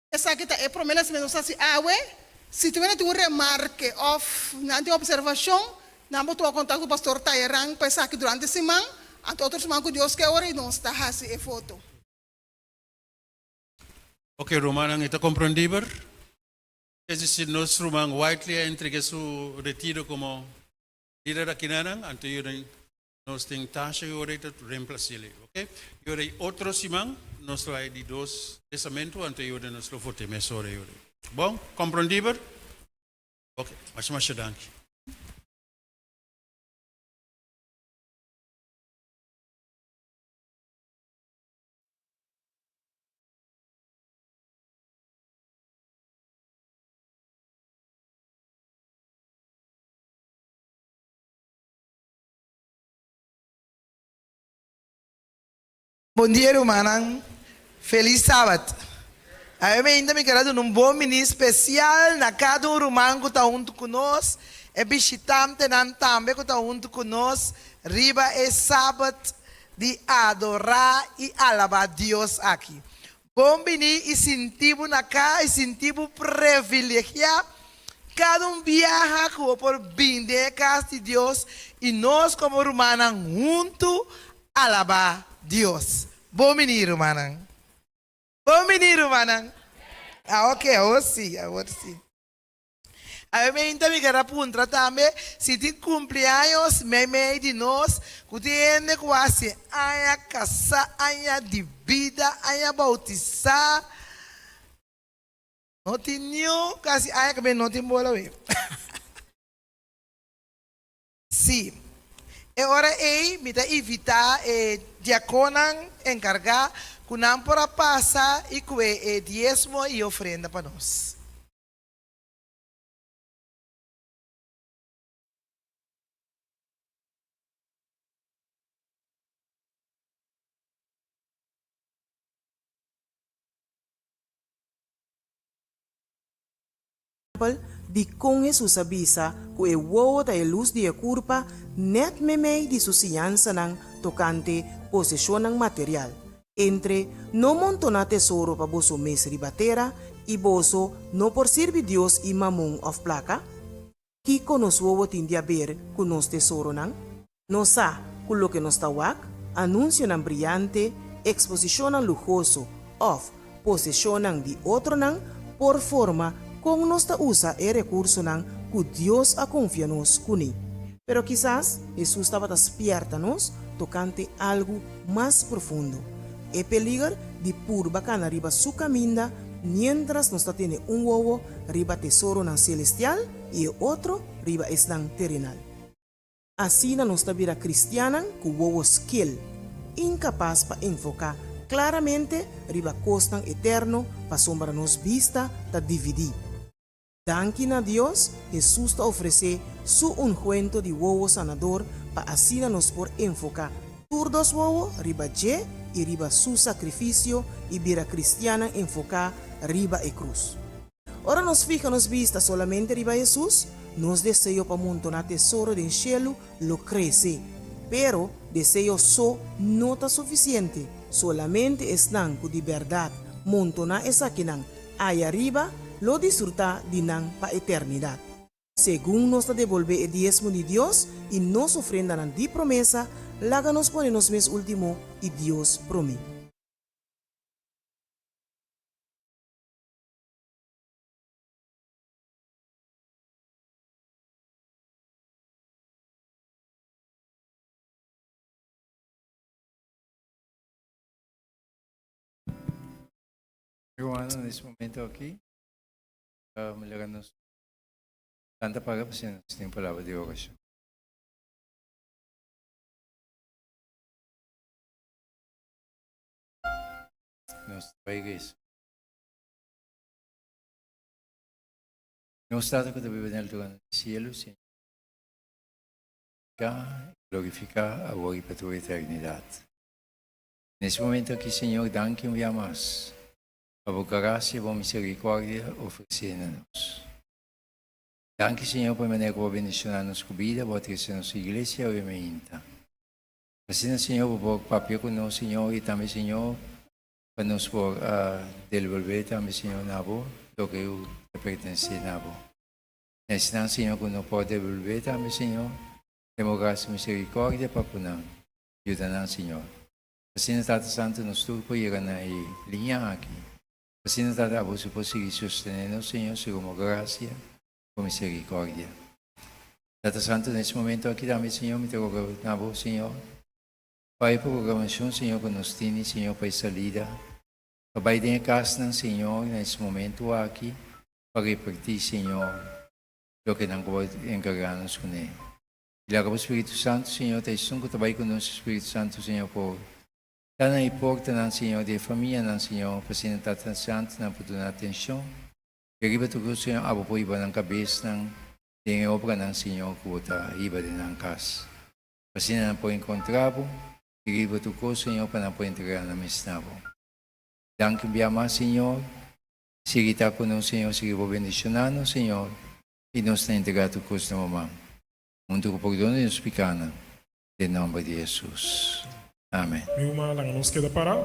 Esaki ta e promé lanzamiento nos hasi awe. Si tin tin un remarke òf nan tin opservashon, nan por tuma kontakto ku Pastor Tayeran pa esaki durante siman, anto otro siman ku Dios ke ora i nos ta hasi e foto. Ok rumannan e ta komprendiber? Es desir nos ruman Whiteley a entrega su retiro komo lider akinanan, anto yunan Nos tin Tasha y ora ta reemplacele, ok? Y ora otro siman nos lo hay di dos lesamento, anto y ora nos lo vote mesora y ora. Bon? Comprendiber? Ok, masha masha danki. Bon dia rumannan, felis sabat. Awe mainta mi ker a duna un bon bini spesial na kada un ruman ku ta huntu ku nos, e bishitantenan tambe ku ta huntu ku nos riba e sabat di adorá i alabá Dios aki. Bon bini i sinti bo na ka i sinti bo previlegiá kada un biaha ku bo por bin den e kas di Dios i nos komo rumannan huntu alabá Dios. Bon bini rumannan. Bon bini rumannan. Ah ok awor si awor si. Awe meinta mi ker a puntra tambe si tin cumpleaños meimei di nos cu tin hende cu haci aña casa, aña di bida, aña bautisa. No tin niun cu haci aña cu no tin bola awe. Si. E ora ei mi ta invita e diaconnan encarga cu nan por a pasa y cue e diesmo y ofrenda pa nos. Ehèmpel, dikon Hesus a bisa ku e wowo ta e lus di e kurpa nèt meimei di su siñansanan tokante poseshonnan material, entre no montoná tesoro pa boso mes riba tera i boso no por sirbi Dios i mamon òf plaka? Kiko nos wowo tin di aber ku nos tesoronan? Nos sa ku loke nos ta wak, anunsionan briante, eksposishonnan luhoso òf poseshonnan di otronan por forma kon nos ta usa e rekursonan ku Dios a konfia nos kuné. Pero kisas Hesus tabata spièrta nos tokante algu mas profundo, e peliger di purba kana riba su kaminda. miéntras nos ta tene un wowo riba tesoronan selestial i e otro riba esnan terenal. Asina nos ta bira kristiannan ku wowo skel, inkapas pa enfoká klaramente riba kosnan eterno pasobra nos bista ta dividí. Danki na Dios, Hesus ta ofresé Su unguento di wowo sanador pa asina nos por enfoká tur dos wowo riba dje i riba Su sakrifisio i bira kristiannan enfoká riba e krus. Ora nos fiha nos bista solamente riba Hesus, nos deseo pa montoná tesoro den shelu lo krese. Pero, deseo so no ta sufisiente. Solamente esnan ku di bèrdat montoná esakinan aya riba lo disfrutá di nan pa eternidat. Segun nos ta debolbé e diesmo di Dios i nos ofrendanan di promesa, laga nos pone nos mes último i Dios promé. Rumannan, na es momento aki, laga nos lanta para pa nos tin un palabra di orashon. Nos ta bai resa. Nos Tata ku ta biba den altura na sielu, Señor, i glorifiká awor i pa tur eternidat. Na es momento aki, Señor, danki un bia mas pa bo grasia i bo miserikòrdia ofresé na nos. Danki, Señor, pa e manera ku bo a bendishoná nos ku bida, bo a trese nos iglesia awe mainta. Asina, Señor, bo por papia ku nos, Señor, i tambe, Señor, pa nos por a delbolbé tambe, Señor, na bo loke ku ta pertenesé na bo. Na esnan, Señor, ku no por debolbé tambe, Señor, den bo grasia i miserikòrdia pa ku nan. Yuda nan, Señor. Asina, Tata Santu, nos tur por yega na e liña aki. Asina, Tata, abo si por sigui sostené nos, Señor, segun bo grasia, bo miserikòrdia. Tata Santu, na es momento aki tambe, Señor, mi ta roga na Bo, Señor, pa e programacion, Señor, cu nos tini, Señor, pa e salida, pa bay den e casnan, Señor, na es momento aki, pa reparti, Señor, loke nan cu Bo a encarga nos cune. I laga Bo Spiritu Santu, Señor, ta esun cu ta bay cu nos, Spiritu Santu, Señor, por ta na e portanan, Señor, di e famianan, Señor, pa asina Tata Santu nan por duna atencion, i riba tur cos, Señor, abo por hiba nan cabesnan, Den e obranan, Señor, ku Bo ta hiba den nan kas. Asina nan por enkontrá Bo i riba tur kos, Señor, pa nan por entregá nan mes na Bo. Danki un bia mas, Señor. Sigui ta ku nos, Señor, sigui Bo bendishoná nos, Señor, i nos ta entregá tur kos na Bo man, huntu ku pordon di nos pikánan, den nòmber di Hesus. Amen. Mi rumannan, laga nos keda pará.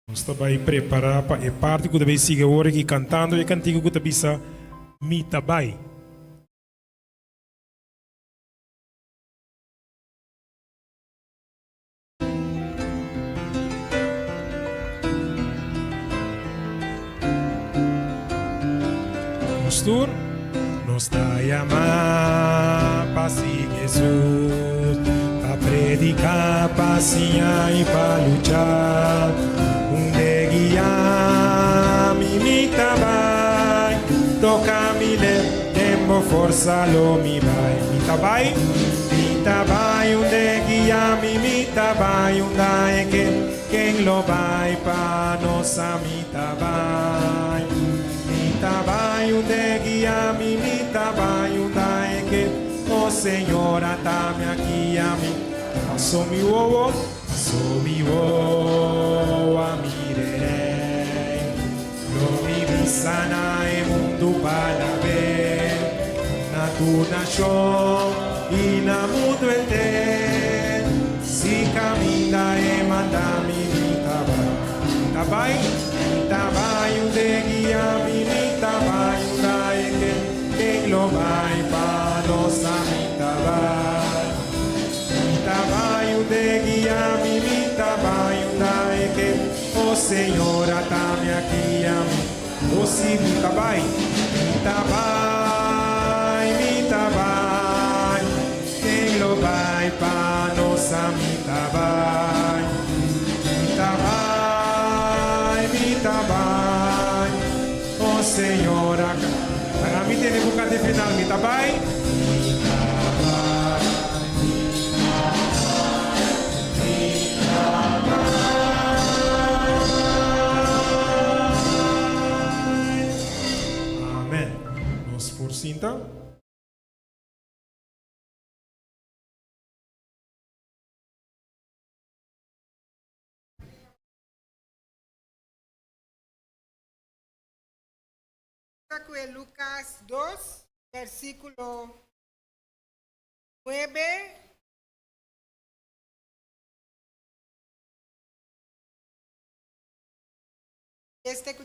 Nos ta bai prepará pa e parti ku ta bai sigui awor aki kantando e kantika ku ta bisa Mi ta bai. Nos tur nos ta yamá pa sigui Hesus, pa prediká, pa siña i pa lucha. Unde guia mi, mi ta bai, toka mi lep, den bo forsa lo mi bai. Mi ta bai, mi ta bai, unde guia mi, mi ta bai, unda e ke, ken lo bai pa nos a mi ta bai. Mi ta bai unde guia mi, mi ta bai unda e ke, O Señor, ata mi aki a mi. Paso mi wowo, paso mi wowo a mira e Rey. Lo mi bisa na e mundu pa labe, na tur nashon i na mundu henter. Si kaminda e manda mi, mi ta bai. Mi ta bai, mi ta bai unde guia mi, mi ta bai unda e ke, ken lo bai pa nos a mi ta bai. Mi ta bai unde guia mi, mi ta bai unda e ke, o Señor ata mi aki a mi. O si mi ta bai, mi ta bai, mi ta bai, ken lo bai pa nos a mi ta bai. Mi ta bai, mi ta bai. di final, Mi ta bai. Amen. Nos por sinta. Ku e Lukas 2, versíkulo 9. Este ku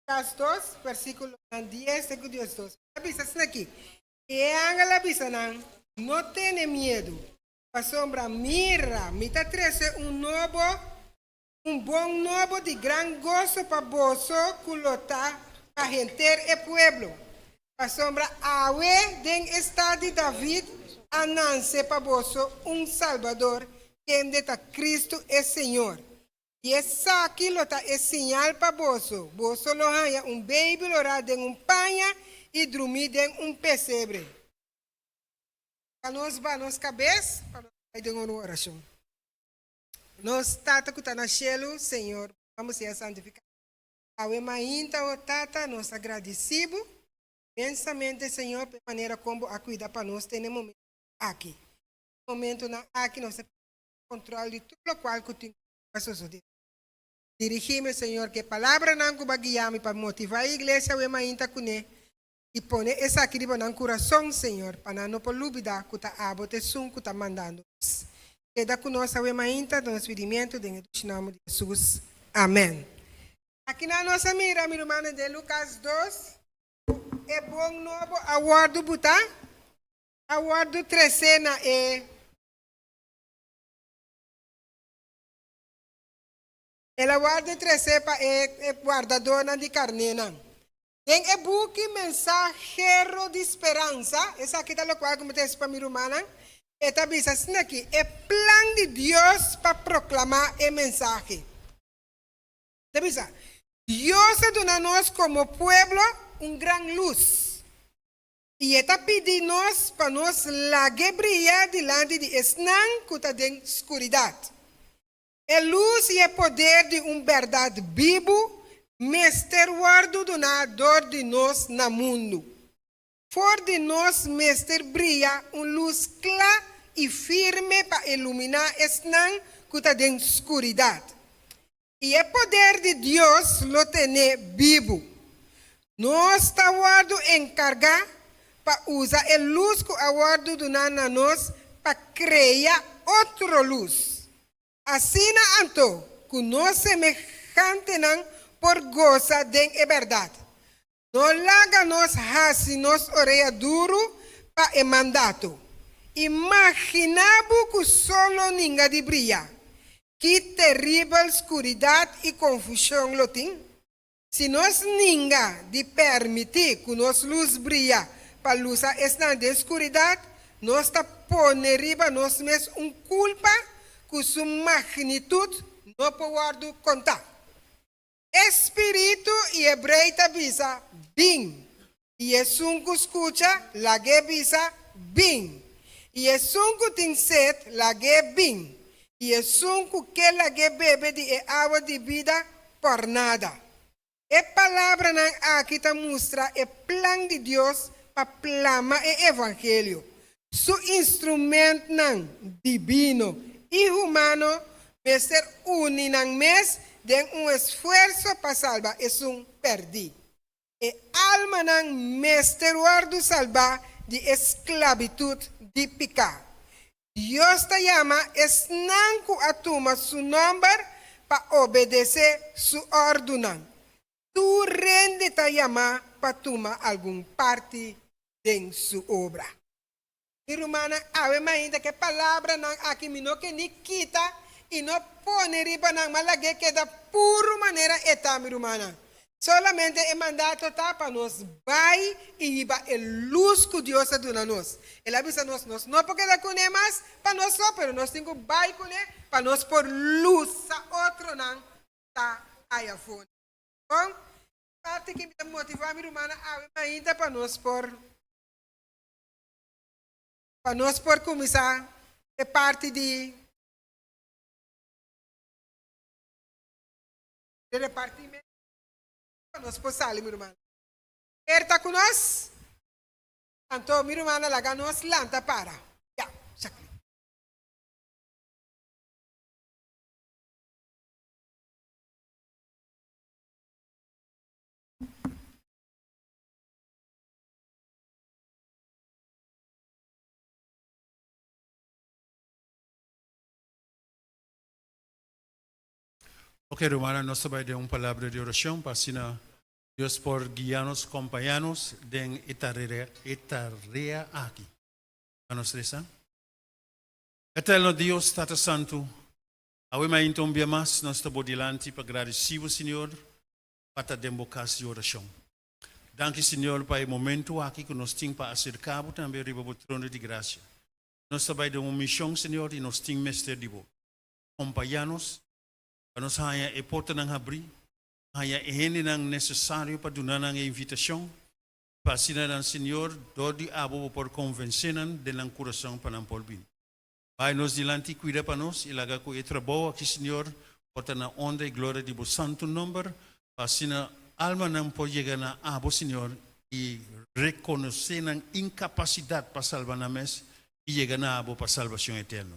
Lucas 2, versíkulo 10 te ku 12. A bisa aki. E angel a bisa nan, no tene miedu, pasobra mira, mi ta trese un nobo, un bon nobo di gran goso pa boso ku lo ta pa henter e pueblo. Pasobra awe den e stat di David a nase pa boso un Salbador, kende ta Kristu e Señor. I esaki lo ta e siñal pa boso, boso lo haña un beibi lorá den un paña i drumí den un pesebre. Pa nos ba nos kabes, pa nos bai den un orashon. Nos Tata ku ta na shelu, Señor, bo nòmber sea santifiká. Awe mainta, o Tata, nos ta gradisí bo inmensamente, Señor, pa e manera kon bo a kuida pa nos te na e momentu aki. E momentunan aki nos ta pidi kontrol di tur lokual ku tin ku a sosodé. Dirigí mi, Señor, ku e palabranan ku bo a guia mi pa motivá e iglesia awe mainta kuné i pone esaki riba nan kurason, Señor, pa nan no por lubidá ku ta abo ta esun ku ta mandando nos. Keda ku nos awe mainta den nos pidimentu den e dushi nòmber di Hesus. Amèn. Akinan nos a mira, mi rumannan, den Lukas 2, ku e bon nobo a wòrdu butá, a wòrdu tresé na e. El a wòrdu tresé pa e wardadónan di karnénan. Den e buki Mensahero di Speransa, esaki ta lokual ku mi ta hasi pa mi rumannan, e ta bisa asina aki, E plan di Dios pa proklamá e mensahe. E ta bisa, Dios a duna nos komo pueblo un gran lus, i e ta pidi nos pa nos lag'é bria dilanti di esnan ku ta den skuridat. E lus i e poder di un bèrdat bibu mester wòrdu duná dor di nos na mundu. For di nos mester bria un lus kla i firme pa iluminá esnan ku ta den skuridat. I e poder di Dios lo ten'é bibu. Nos ta wòrdu enkargá pa usa e lus ku a wòrdu duná na nos pa krea otro lus. Asina anto ku nos semehantenan por gosa den e bèrdat. No laga nos hasi nos orea duru pa e mandato. Imaginá bo ku solo ninga di bria. Ki teribel skuridat i konfushon lo tin! Si nos ninga di permití ku nos lus bria pa lusa esnan den skuridat, nos ta pone riba nos mes un kulpa ku su magnitut no por wòrdu kontá. E spiritu i e brei ta bisa, Bin! I esun ku skucha, lag'é bisa, Bin! I esun ku tin set, lag'é bin! I esun ku ke lag'é bebe di e awa di bida pòrnada. E palabranan aki ta mustra e plan di Dios pa plama e evangelio. Su instrumentnan dibino i humano mester uni nan mes den un esfuerso pa salba esun pèrdí. E almanan mester wòrdu salbá di e sklabitut di piká. Dios ta yama esnan ku a tuma su nòmber pa obedesé su òrdunan. Tur hende ta yamá pa tuma algun parti den su obra. Mi rumannan, awe mainta ku e palabranan aki mi no ke ni kita i no pone riba nan, ma lag'é keda puru manera e ta, mi rumannan. Solamente e mandato ta pa nos bai i hiba e lus ku Dios a duna nos. El a bisa nos, nos no por keda kuné mas pa nos so, pero nos tin ku bai kuné pa nos por lusa otronan ku ta ayafó. Bon. Parti ku mi ta motivá mi rumannan awe mainta pa nos por pa nos por kuminsá e parti di di repartimentu pa nos por sali mi rumannan. Er ta ku nos? Anto mi rumannan laga nos lanta para. Ya, Jacqueline. Ok, rumannan, nos ta bai den un palabra di orashon pa asina Dios por guia nos, kompañá nos den e tarea, e tarea aki. Pa nos resa. Eterno Dios, Tata Santu, awe mainta un bia mas nos ta bo dilanti pa gradisí bo, Señor, pa ta den bo kas di orashon. Danki, Señor, pa e momentu aki ku nos tin pa aserká bo tambe riba bo trono di grasia. Nos ta bai den un mishon, Señor, i nos tin mester di bo. Kompañá nos pa nos haña e portanan habrí, haña e hendenan nesesario pa duna nan e invitashon, pa asina nan, Señor, dor di abo bo por konvensé nan den nan kurason pa nan por bini. Bai nos dilanti i kuida pa nos, i laga ku e trabou aki, Señor, por ta na honra i gloria di bo santu nomber, pa asina almanan por yega na abo, Señor, i rekonosé nan inkapasidat pa salba nan mes i yega na abo pa salbashon eterno.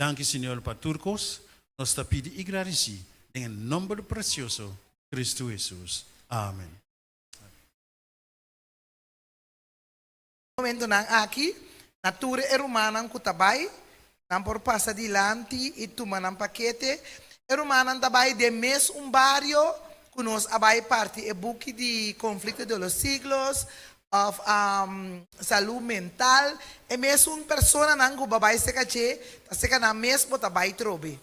Danki Señor pa tur kos, nos ta pidi i gradisí den e nomber presioso Cristo Hesus. Amen. Momentonan aki, na tur e rumannan ku ta bai, nan por pasa dilanti i tuma nan pakete. E rumannan ta bai den mes un bario ku nos a bai parti e buki di Conflicto de los Siglos òf Salú Mental. E mesun personanan ku bo a bai seka dje, ta seka nan mes bo ta bai trobe.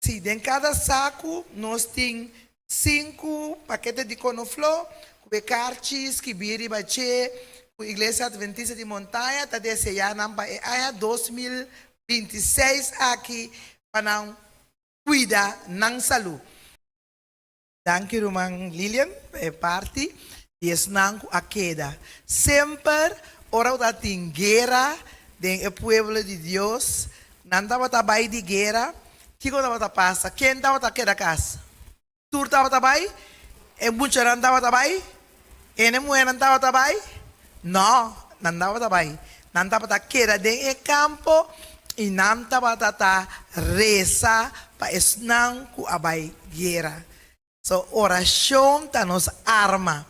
Sí, den kada saku nos tin sinku pakete di konofló ku e karchi skibí riba dje ku Iglesia Adventista di Montaña ta deseá nan pa e aña 2026 aki pa nan kuida nan salú. Danki ruman Lilian pa e parti di esnan ku a keda. Semper ora ku ta tin guera den e pueblo di Dios, nan tabata bai di guera, kiko tabata pasa? Ken tabata keda kas? Tur tabata bai? E muchanan tabata bai? Hende muhernan tabata bai? No, nan tabata bai. Nan tabata keda den e kampo i nan tabata ta resa pa esnan ku a bai guera. So, orashon ta nos arma.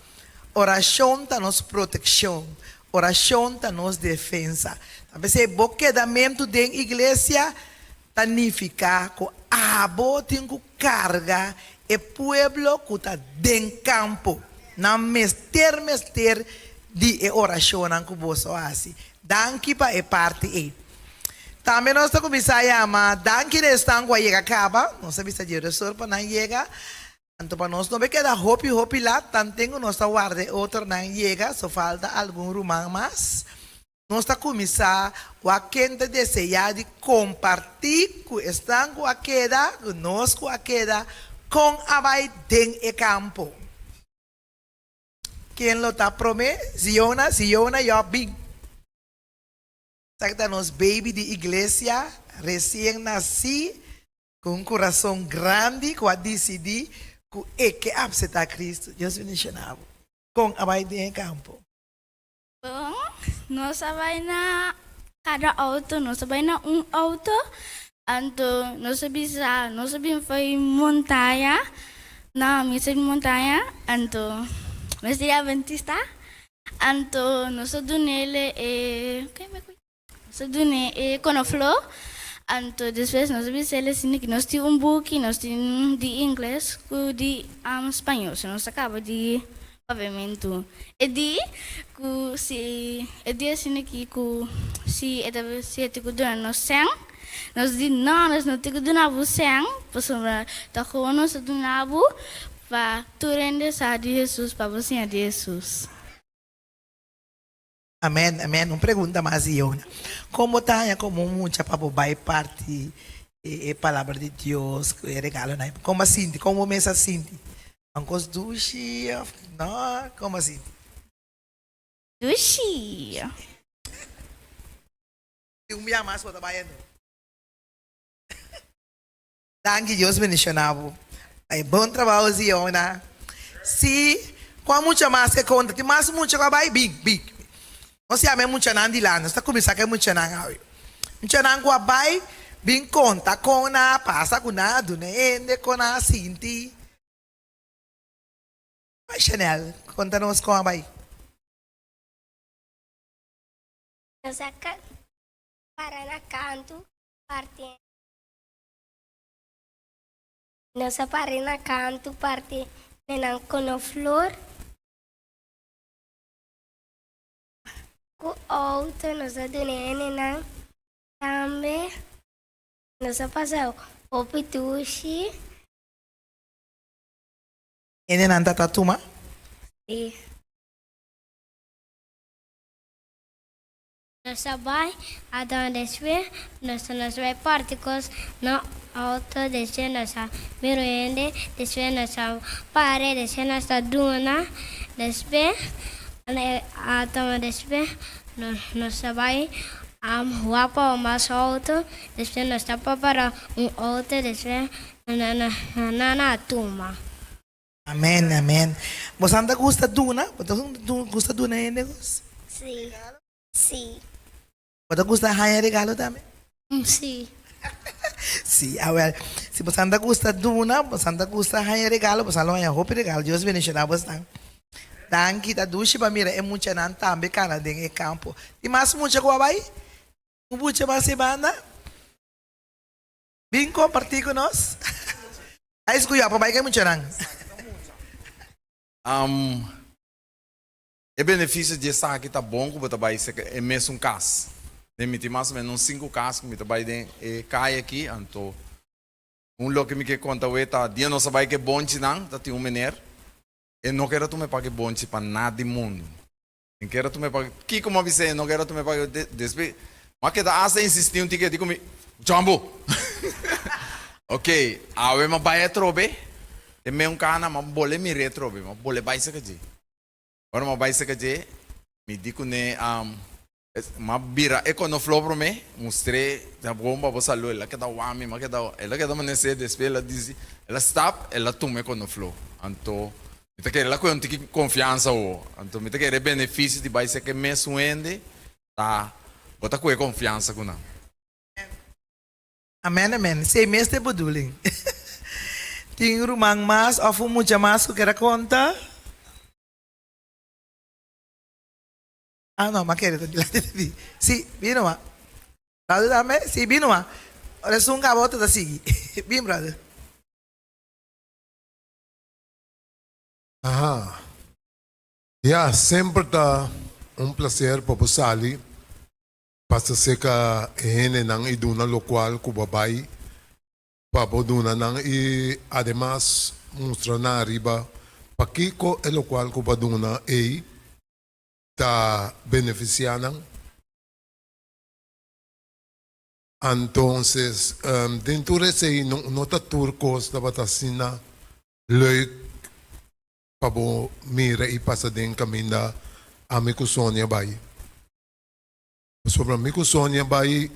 Orashon ta nos protekshon. Orashon ta nos defensa. Ta p'esei bo kedamentu den iglesia ta nifiká ku abo tin ku karga e pueblo ku ta den kampo. Nan mester mester di e orashonnan ku boso hasi. Danki pa e parti ei. Tambe nos ta kuminsá yama danki na esnan ku a yega kaba. Nos a bisa Dieudesor pa nan yega. Anto pa nos no be keda hopi hopi lat, tanten ku nos ta warda e otronan yega, so falta algun ruman mas. Nos ta kuminsá wak ken ta deseá di kompartí ku esnan ku a keda, ku nos ku a keda, kon a bai den e kampo. Ken lo ta promé? Ziona, Ziona, yò bin. Esaki ta nos baby di iglesia, resien nasí, ku un kurason grandi ku a disidí ku e ke apseptá Kristu. Dios bendishoná bo. Kon a bai den e kampo? Bon, nos a bai na kada auto, nos a bai na un auto, anto nos a bisa, nos a bin fo'i montaña, na misa di montaña, anto nos di Adventista, anto nos a dunele e, nos a dun'e e konofló, anto despues nos a bis'el asina ki nos tin un buki, nos tin di ingles ku di spañol, so nos a kaba di papiamentu. E di ku si e di asina ki ku si e ta si e tin ku duna nos sèn, nos di no, nos no tin ku duna bo sèn, pasobra ta komo nos a duna bo pa tur hende sa di Hesus, pa bo siña di Hesus. Amen amen un pregunta mas Iona kon bo ta haña komo un mucha pa bo bai parti e palabra di Dios ku e regalonan kon bo a sinti kon bo mes a sinti. Un kos dushi of no? Komo así? Dushi. Tin un bia mas bo ta bai endo. Danki Dios bendiciona bo. Ay bon trabao Ziona. Si cua mucha mas ke conta tin mas mucha cu a bay bin bin. Nos yama e muchanan dilanti nos ta cuminsa cu e muchanan awe. Muchanan cu a bay bin conta con nan a pasa cu nan a duna hende con nan a sinti. Bay Chanel conta nos con a bay. Nos a para na canto parti. Nos a para na canto parti nenan kono flor. Ku auto nos a duna hendenan tambe. Nos a pasa hopi dushi. Hendenan ta ta tuma? Si. Nos a bai Adon despues nos nos bai parti kos na auto despues nos a mira un hende despues nos a pare despues nos ta duna despues a tuma despues nos a bai wak pa mas auto despues nos ta para un auto despues nan a tuma. Amen amen bosan ta gusta duna bo ta gusta duna hende kos? Si si. Bo ta gusta haña regalo tambe? Si. Si awel si bosan ta gusta duna bosan ta gusta haña regalo bosan lo haña hopi regalo Dios bendiciona bosnan danki ta dushi pa mira e muchanan tambe kana den e kampo tin mas mucha ku a bai un mucha mas e banda? Bin kompartí ku nos. Ai skuya pa bai ku e muchanan. E benefisio di esaki ta bon ku bo ta bai serka e mesun kas. Den mi tin mas o menos un sinku kas ku mi ta bai den e kaya aki, anto un loke mi ke konta awe ta dia nos a bai ku e bonchinan ta tin un mener e no kere tuma e paki bonchi pa nada di mundu. E kere tuma e paki, kiko mi a bis'é e no kere tuma e paki, despues mi a keda asta insistí un tiki e di ku mi, Jambo! Ok, awe mi a bai atrobe, den meun kana mi a bole mir'é atrobe, mi a bole bai serka dje. Ora mi a bai serka dje, mi di kuné, mi a bira e konofló promé, mustr'é, ta bon pa bo salú, el a keda wak mi, mi a keda, el a keda manesé, despues el a disi, el a stap, el a tuma e konofló. Anto, mi ta kere el a kohe un tiki konfiansa awo. Anto mi ta kere e benefisio di bai serka e mesun hende ta, bo ta kohe konfiansa ku nan. Amen amen esei mes ta e bedoeling. Tin ruman mas of un mucha mas ku kier a konta? Ah no, m'a kere ta dilanti di mi. Si, bin numa. Brother tambe? Si, bin numa. Ora esun kaba otro ta sigui. Bin brother. Aha. Ya, semper ta un placer pa bo sali Pasa serka e hendenan i duna lokual ku bo a bai pa bo duna nan i ademas mustra nan ariba pakiko e lokual ku bo a duna ei ta benefisiá nan. Antonses, den tur esei no ta tur kos tabata asina leuk pa bo mira i pasa den kaminda ami ku Sonia bai. Pasobra mi ku Sonia bai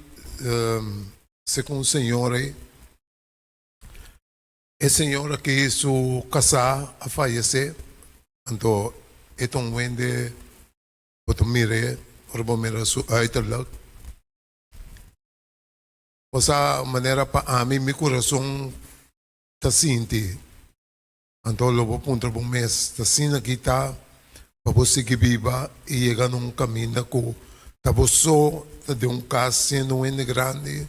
segun señor ei. E señor aki su kasá a fayesé, anto e ta un wende bo ta mir'é ora bo mira su uiterlijk. Bo sa manera pa ami mi kurason ta sinti. Anto lo bo puntra bo mes, Ta asina ki ta pa bo sigui biba i yega na un kaminda ku ta bo so ta den un kas siendo un hende grandi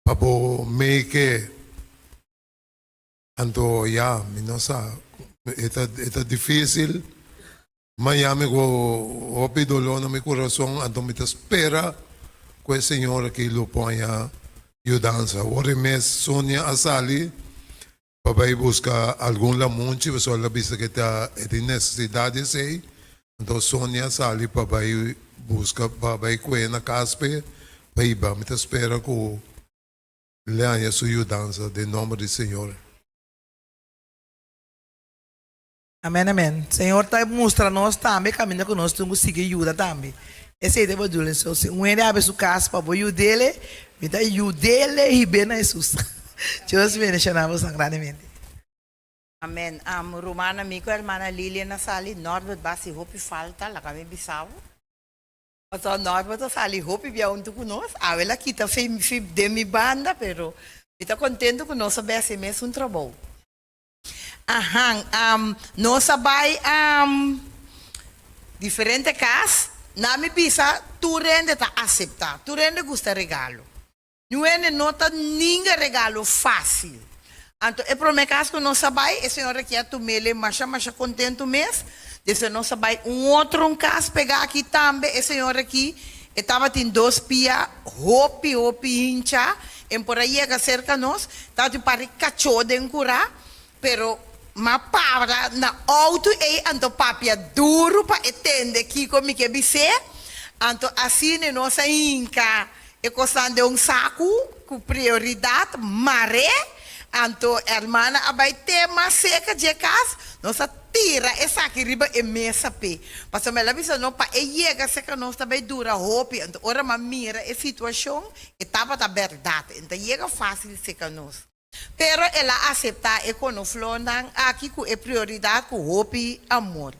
pa bo make? Anto ya, mi no sa, e ta e ta difisil, ma ya mi ku hopi doló na mi kurason, anto mi ta spera ku e señor aki lo por haña yudansa. Awor e mes Sonia a sali pa bai buska algun lamunchi pasobra el a bisa ke ta e tin nesesidat di esei, anto Sonia a sali pa bai buska pa bai kue na kas p'e pa hiba. Mi ta spera ku le haña su yudansa den nomber di Señor. Amen amen Señor ta mustra nos tambe caminda cu nos tin cu sigui yuda tambe esey ta e bedoeling so si un hende habi su cas pa bo yudele mi ta yudele hib'e na Jesus Dios bendiciona boso grandemente. Amen am rumannan mi cu hermana Lilian a sali Norbert ba haci hopi falta laga mi bisa bo pasobra Norbert a sali hopi bia hunto cu nos awe el a kita fi den mi banda pero mi ta contento cu nos a bay haci mes un trabou. Ahan, am, nos a bai, am, diferente kas, na mi bisa tur hende ta aseptá, tur hende gusta regalo. Niun hende no ta ninga regalo fásil. Anto e promé kas ku nos a bai, e señora aki a tum'el masha masha kontentu mes. Despues nos a bai un otro un kas pegá aki tambe, e señora aki e tabatin dos pia hopi hopi hinchá, En por a yega serka nos, tabatin par di kachó den kurá, pero m'a para na outo ei anto papia duru pa e tende kiko mi ke bis'é. Anto asina nos a hinka e kosnan den un saku ku prioridat mar'é. Anto hermana a bai te mas serka dje kas, nos a tira esaki riba e mesa p'e. Pasobra el a bisa no pa e yega serka nos ta bai dura hopi. Anto ora m'a mira e situashon, E tabata bèrdat, e no ta yega fásil serka nos. Pero el a aseptá e konoflónan aki ku e prioridat ku hopi amor.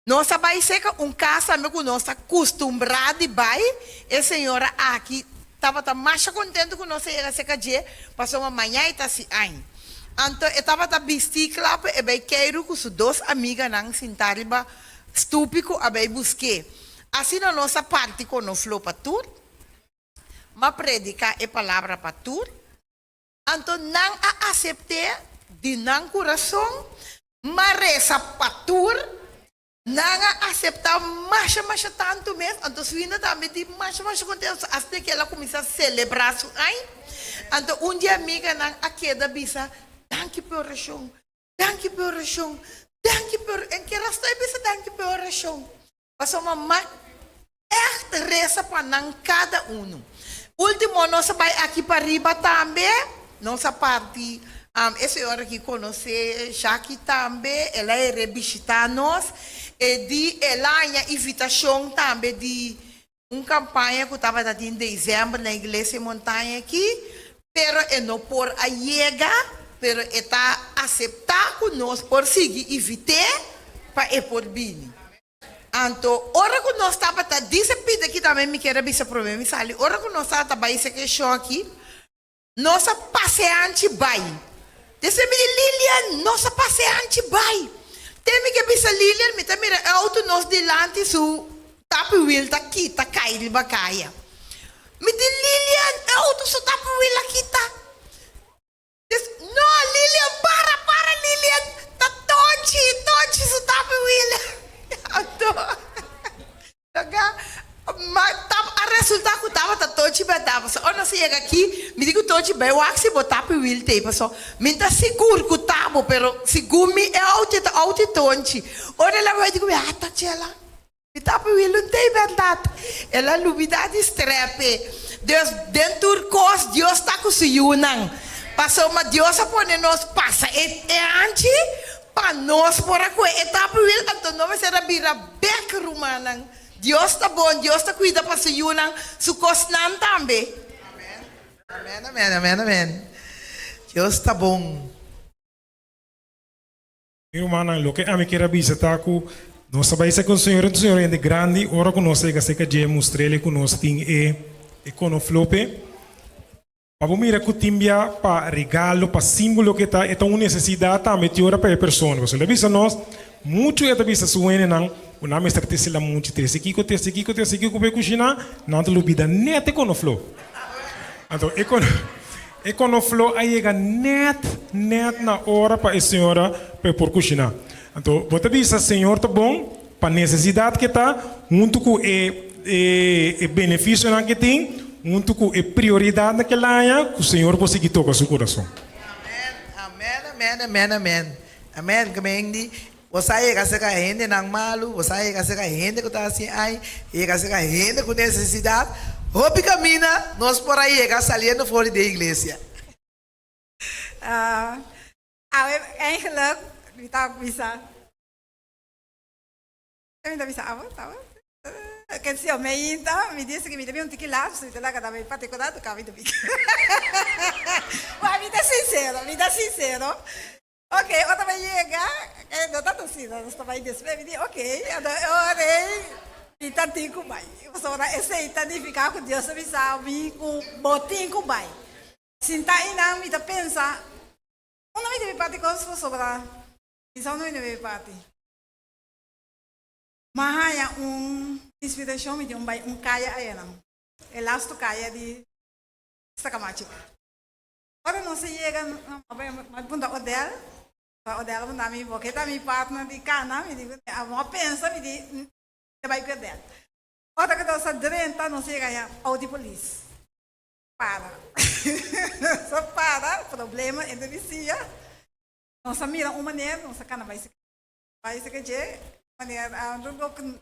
Nos a bai serka un kas tambe ku nos ta kustumbrá di bai. E señora aki tabata masha kontentu ku nos a yega serka dje, pasobra maña e ta hasi aña. Anto e tabata bistí kla pa e bai keiru ku su dos amiganan sintá riba stupi ku a bai busk'é. Asina nos a parti konofló pa tur. M'a prediká e palabra pa tur, anto nan a asept'é di nan kurason, m'a resa pa tur, nan a aseptá masha masha tantu mes, anto Swinda tambe di masha masha kontentu, asina ke el a kuminsá selebrá su aña. Anto un di e amiganan a keda bisa, Danki p'e orashon, danki p'e orashon, danki p'e orashon. En kera stoi bisa danki p'e orashon? Pasobra m'a ègt resa pa nan kada unu. Último nos a bai aki pariba tambe, nos a parti, e señor aki konosé Jackie tambe, el a e rebishitá nos, e di el a haña invitashon tambe di un kampaña ku tabata tin desèmber na Iglesia Montaña aki, pero e no por a yega, pero e ta aseptá ku nos por sigui invit'é pa e por bini. Anto, ora ku nos tabata, dice pida aki tambe mi kier a bisa prome mi sali, ora ku nos tabata bai esaki e shon aki, nos a paseanchi bai. Despues mi di, Lilian, nos a paseanchi bai. Te mi ke bisa Lilian, mi ta mira e outo nos dilanti su tapi wiel ta kita kai riba kaya. Mi di, Lilian, e outo su tapi wiel a kita. Des, No, Lilian, para, para, Lilian, ta Tonchi, Tonchi su tapi wiel. Anto, loke ma tab a resulta ku tabata Tonchi bèrdat, pasobra ora nos a yega aki, mi di ku Tonchi, bai wak si bo tapi wiel t'ei, pasobra mi ta sigur ku ta bo, pero segun mi e outo e ta outo di Tonchi. Ora el a bai, di ku mi, ata chela. Mi ta pui un tei bèrdat. El a lubidá di strepe. Dus, den tur kos, Dios ta ku su yunan. Pasobra Dios a pone nos pasa e e hanchi pa nos por a kue e tapuwil, anto no mester a bira bèk, rumannan. Dios ta bon, Dios ta kuida pa su yunan, su kosnan tambe. Amen, amen, amen, amen. Dios ta bon. Mi rumannan, loke ami kier a bisa ta ku nos ta bai serka un señor, un señor hende grandi, ora ku nos yega serka dje mustr'el ku nos tin e e konoflope. Pa bo mira ku tin bia pa regalo, pa símbolo ke ta, e ta un nesesidat tambe tin ora pa e persona. Pasobra el a bisa nos, muchu e ta bisa su hendenan ku nan mester trese lamunchi, trese kiko, trese kiko, trese kiko pa e kushiná, nan ta lubida nèt e konofló. Anto e kono. E konofló a yega nèt nèt na ora pa e señora pa e por kushiná. Anto bo ta bisa Señor ta bon pa nesesidat ke ta, huntu ku e e benefisionan ke tin, huntu ku e prioridatnan ke el haña, ku Señor por sigui toka su kurason. Amen, amen, amen, amen, amen. Ke men di, bo sa yega serka hendenan malu, bo sa yega serka hende ku ta hasi ai, yega serka hende ku nesesidat. Hopi kaminda nos por a yega saliendo for di den iglesia. Awe eigenlijk mi ta bisa. Mi ta bisa abo, abo. Ke si mi ainda, mi dice que mi ta bin un tiki laat, mi ta laga ta mi pati ku ta mi ta bin. Ma mi ta sincero, mi ta sincero. Ok, ora mi yega, no tanto asina, nos ta bai despues, mi di ok, anto e ora ei mi ta tin ku bai. Pasobra esei ta nifiká ku Dios a bisa mi ku bo tin ku bai. Sinta einan mi ta pensa, unda mi debe parti kos pasobra mi sa unda mi debe parti. Mi a haña un inspirashon, mi tin un bai un kaya ayanan, e lastu kaya di Stakamachi. Ora nos a yega, mi a puntra Odell, Odell a puntra mi, bo ke ta mi partner di kana? Mi di, mi a pensa, mi di, mi ta bai ku Odell. Ora ku nos a drenta, nos a yega haña outo di polis. Para. Nos a para, problema entre bisiña. Nos a mira un manera, nos a kana bai bai seka dje, manera,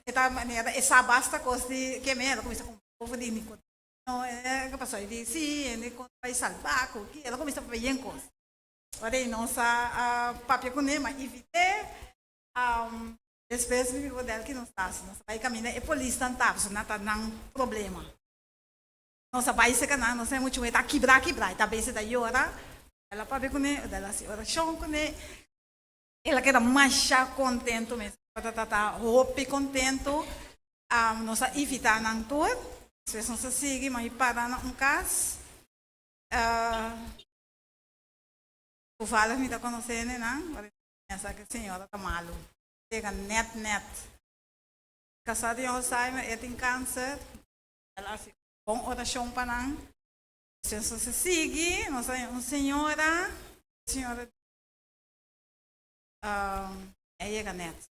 e ta manera e sa basta kos di keme, el a kuminsá kumpra over di nikotina. No, e ke pasó? E di, Sí, hende kon bai salbá ku ki. El a kuminsá papia yen kos. Ora ei nos a papia kuné, ma invit'é. Despues mi di, Del, ki nos ta hasi? Nos a bai kaminda e polisnan ta, pasobra nan ta nan problema. Nos a bai serka nan, nos a mucha muhé ta kibrá kibrá, e ta bese ta yora. El a papia kuné, el a hasi orashon kuné. El a keda masha kontentu mes. E tabata hopi kontentu. Nos a invitá nan tur. Despues nos a sigui, mi a para na un kas. Toevallig mi ta konosé nan, ora mi pensa ku e señora ta malu. Yega nèt nèt. Kasá di Alzheimer, e tin kanser. El a hasi un bon orashon pa nan. Despues nos a sigui, nos a haña un señora. E señora di. Mi a yega nèt.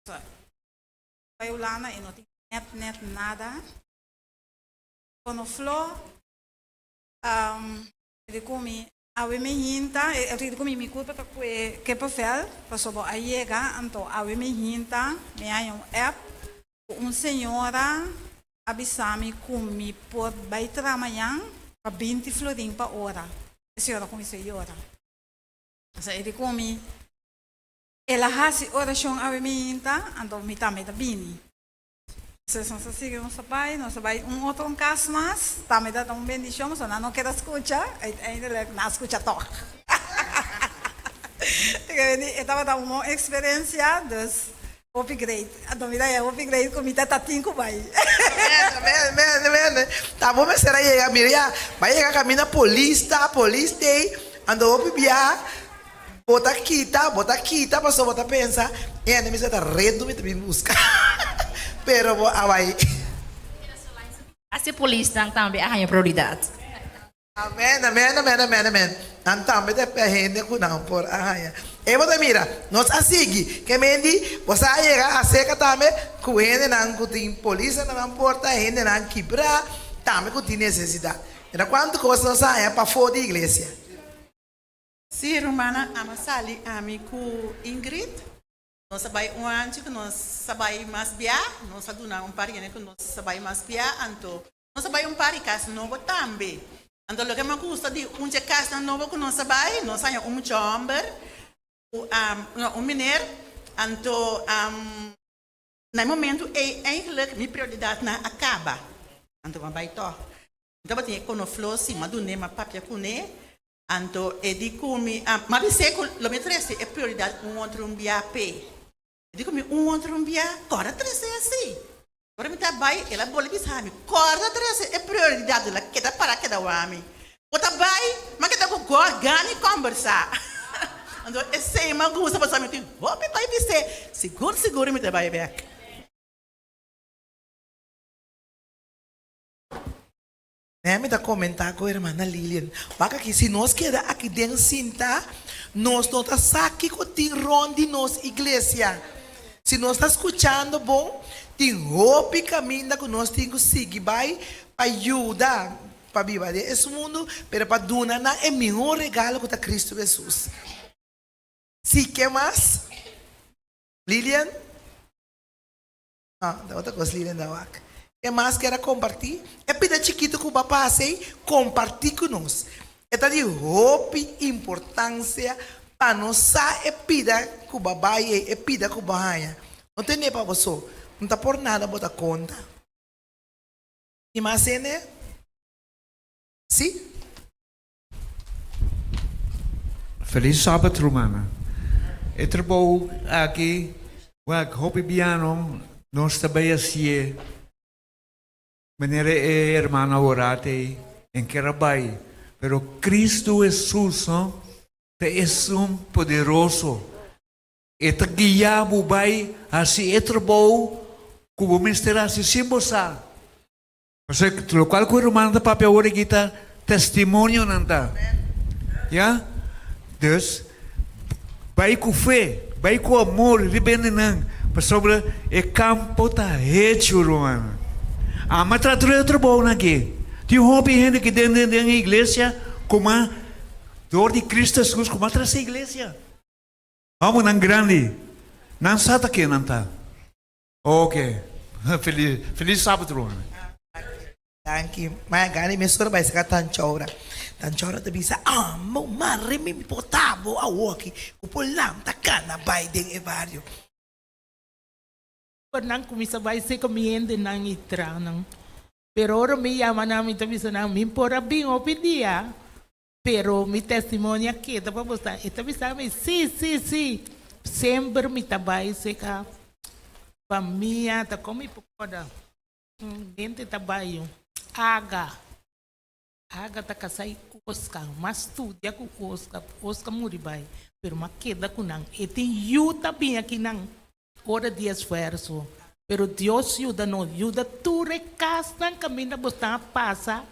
So, bai Hulanda i no tin nèt nèt nada. Kono Flo di ku mi awe mi hinta, el di ku mi mi kulpa ta ku e kippenvel, pasobra bo a yega, anto awe mi hinta mi haña un app ku un señora a bisa mi ku mi por bai traha mañan pa binti florin pa ora. E señora kuminsá yora. Sa e di ku mi, El a hasi orashon awe minta, anto mi tambe ta bini. Entonces nos a sigui, nos a bai, nos a bai un otro un kas mas, tambe ta un bendishon, pasobra nan no keda skucha, uiteindelijk nan a skucha tòg. E tabata un bon eksperensia, dus hopi great. Anto mi ta haña hopi great ku mi ta ta tin ku bai. Amen, amen, amen. Ta bo mester a yega, mira ya, bo a yega kaminda polis ta, polis t'ei, anto hopi bia bo ta kita, bo ta kita pasobra bo ta pensa, e hende mester ta redu mi ta bin buska. Pero bo a bai. Hasi polisnan tambe a haña prioridat. Amen, amen, amen, amen, amen. Nan tambe ta e hende ku nan por a haña. E bo ta mira, nos a sigui. Ke men di, bo sa a yega aserka tambe ku hendenan ku tin polisnan na nan porta, hendenan kibrá, tambe ku tin nesesidat. Mira kuantu kos nos a haña pafó di iglesia. Sí, rumannan, ama sali ami ku Ingrid. Nos a bai un anchi ku nos sa bai mas bia, nos a duna un par hende ku nos sa bai mas bia, anto nos a bai un par di kas nobo tambe. Anto loke mi a gusta di un dje kasnan nobo ku nos a bai, nos a haña un mucha hòmber ku no, un miner, anto na e momentu ei eigenlijk mi prioridatnan a kaba, anto mi a bai tòg. Mi tabatin e konofló si, mi a dun'é, mi a papia kuné, Anto e di ku mi, M'a bis'é ku lo mi trese e prioridat un otro un bia p'e. E di ku mi, Un otro un bia? Kòrda trese si. Ora mi ta bai, el a bolbe bisa mi, Kòrda trese e prioridat. El a keda pará keda wak mi. Bo ta bai? M'a keda ku gòt gana di kòmbersá. Anto esei m'a gusta pasobra mi tin hopi bai bis'é, Sigur sigur mi ta bai bèk. Nè mi ta komentá ku hermana Lilian, wak aki, si nos keda aki den sinta, nos no ta sa kiko tin rònt di nos iglesia. Si nos ta skuchando bon, tin hopi kaminda ku nos tin ku sigui bai pa yuda pa biba den es mundu, pero pa duna nan e mihó regalo ku ta Kristu Hesus. Si, ke mas? Lilian? Ah, ta otro kos Lilian da wak. Ke mas kier a kompartí? E pida chikitu ku bo a pasa ei, kompartí ku nos. E ta di hopi importansia pa nos sa e pida ku bo a bai ei, e pida ku bo a haña. No tene pa bo so. No ta por nada bo ta konta. Tin mas hende? Sí? Felis Sabat rumannan. E trabou aki wak hopi biano nos ta bay hacié manera e hermano a ora tey en kier a bay pero Cristo Jesus no ta esun poderoso e ta guia bo bay haci e trabou cu bo mester haci sin bo sa. Pasobra lokual ku e rumannan ta papia awor aki ta testimonionan ta. Ya? Dus, bai ku fe, bai ku amor riba hendenan, pasobra e kampo ta hechu, rumannan. Ama tra tur e trabounan aki. Tin hopi hende ki den den den e iglesia kuma dor di Cristo Jesus kuma trese iglesia. Homonan grandi, nan sa ta ken nan ta. Ok feliz feliz sabat ruman. Danki. Maya gana mi sora bai saka Tanchaura. Tanchaura ta bisa, Amo mare mi mi por ta bo awoki ku por lanta kana bai den e bario. Ora nan kuminsá bai seka mi hendenan i tranan. Pero ora mi yama nan mi ta bisa nan, Mi por a bin hopi dia, pero mi testimonio a keda pa bo sa. E ta bisa mi, Sí, sí, sí, semper mi ta bai seka famia, ta kon mi por kòrda? Mente ta bai yu. Aga, Aga ta kasá i Oscar, m'a studia ku Oscar, Oscar muri bai, pero m'a keda ku nan. E tin yu ta bin akinan ora di esfuerso, pero Dios yuda nos, yuda tur e kasnan kaminda bo stan a pasa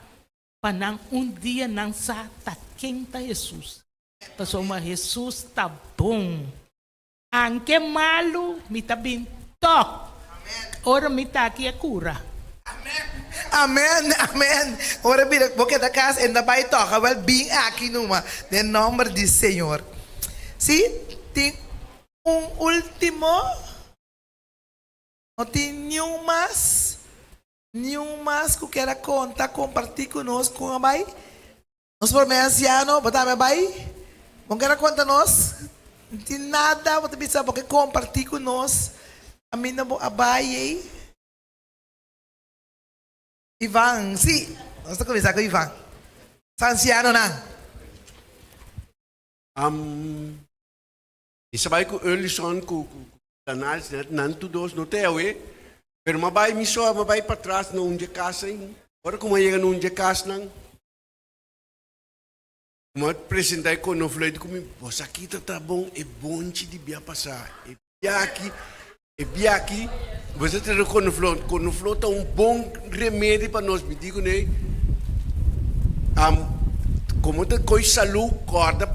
pa nan un dia nan sa ta ken ta Hesus. Pasobra Hesus ta bon. Anke malu mi ta bin tòg. Ora mi ta aki e kura. Amen amen ora bira bo keda kas e ta bai tòg awel bin aki numa den nòmber di Señor si tin un ultimo no tin niun mas niun mas ku kier a konta kompartí ku nos kon a bai nos promé ansiano bo tambe a bai bo kier a konta nos no tin nada bo ta bisa bo ke kompartí ku nos kaminda bo a bai ei Ivan si nos ta kuminsá ku Ivan nos ansianonan. Mi sa bai ku Erlison ku Canals net nan tur dos no te awe pero m'a bai mi so m'a bai patras na un dje kas ei ora ku m'a yega na un dje kasnan m'a presenta e konofleit ku mi bos aki ta ta bon e bonchi di bia pasa e bia aki e bia aki bos a trese konoflot konoflot ta un bon remedi pa nos mi di kuné Komo ta koi salu kòrda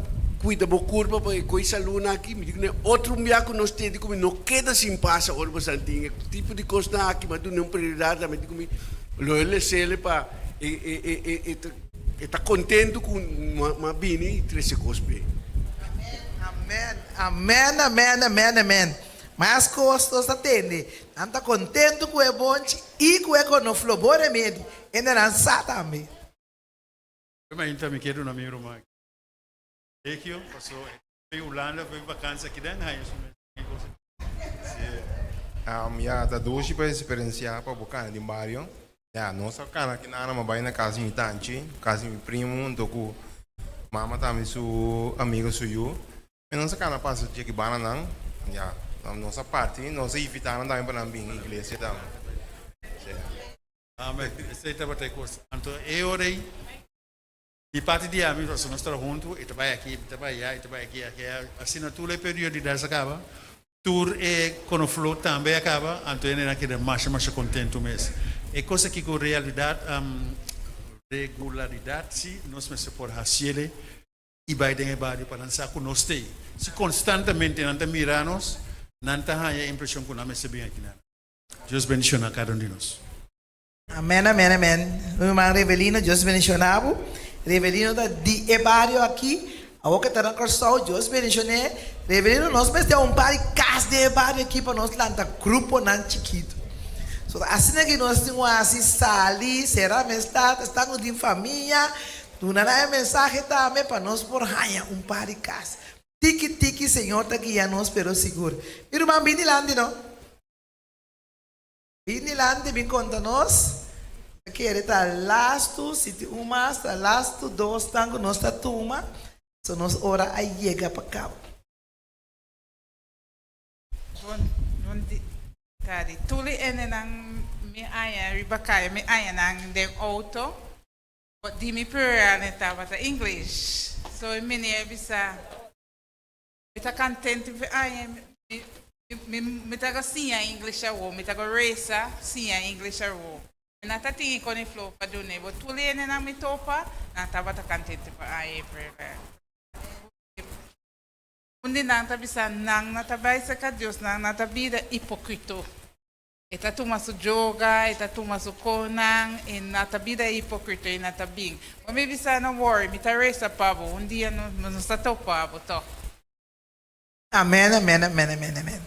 kuida bo kurpa pa e koi salunan aki mi di ku otro un bia ku nos tende ku mi no keda sin pasa ora bo san tin e tipo di kosnan aki mi a duna un prioridat tambe di ku mi lo e lesele pa e e e e e ta e ta kontentu ku mi a bini i trese kos p'e. Amen amen amen amen amen mas kos nos ta tende nan ta kontentu ku e bonchi i ku e konoflo bo remedi e nan sa tambe. Mainta mi ke duna mi ruman Sergio paso e ta Hulanda for vakantie aki den haña su mes den e kos aki. Si, ya ta dushi pa eksperensiá pa bo kana den bario. Ya, nos a kana aki nan a bai na kas di mi tanchi, kas di mi primu hunto ku mama tambe su amigo su yu. Mi nos a kana pasa dje ki banda nan, ya, nos a parti, nos a invitá nan tambe pa nan bin iglesia tambe. Si. Amen, esei tabata e kos. Anto e ora ei, di parti di ami, pasobra nos tabata huntu, e ta bai aki, mi ta bai aya, e ta bai aki, aki, aya. Asina tur e periodidat a kaba, tur e konofló tambe a kaba, anto hende nan keda masha masha kontentu mes. E kos aki ku realidat, regularidat si nos mester por hasiel i bai den e bario pa nan sa ku nos t'ei. Si konstantemente nan ta mira nos, nan ta haña e impreshon ku nan mester bin aki nan. Dios bendiciona cada un di nos. Amen amen amen mi ruman Revelino Dios bendiciona bo Revelino ta di e bario aki awor ke ta na Kòrsou Dios bendicione Revelino nos mester un par di kas den e bario aki pa nos lanta gruponan chikitu so ta asina ki nos tin ku hasi sali sera amistad esnan ku tin famia duna nan e mensahe tambe pa nos por haña un par di kas tiki tiki Señor ta guia nos pero sigur mi ruman bini dilanti no. Bin dilanti bin konta nos. Ta kere ta lastu, si tin un mas ta lastu dosnan ku nos ta tuma, so nos ora a yega pa kaba. Bon bon di tardi. Tuli endenan mi aña riba kaya mi añanan den outo di mi prioridad tabata English. So e meneer bisa mi ta contento fi aña mi mi mi ta go siña English awo mi ta go resa siña English awo. Mi no ta tin e con e flow pa dune bo tuli endenan mi topa nan tabata contento pa aña e prioridad. Un di nan ta bisa, Nan no ta bai serka Dios, nan no ta bira hipokrito. E ta tuma su droga, e ta tuma su konan, e no ta bira hipokrito, e no ta bin. Bo mi bisa, No worry, mi ta resa pa bo, un dia nos ta topa bo tòg. Amen amen amen amen amen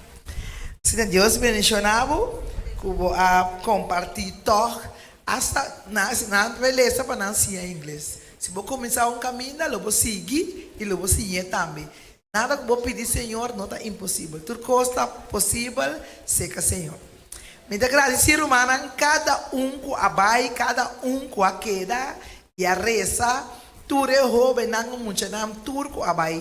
Asina Dios bendiciona bo cu bo a comparti toch hasta nan nan ta lesa pa nan siña ingles si bo cuminsa un caminda lo bo sigui y lo bo siñe tambe nada cu bo pidi Señor no ta imposibel tur cos ta posibel seca Señor mi ta gradici rumannan cada un cu a bay cada un cu a keda y a resa tur e hobennan muchanan tur cu a bay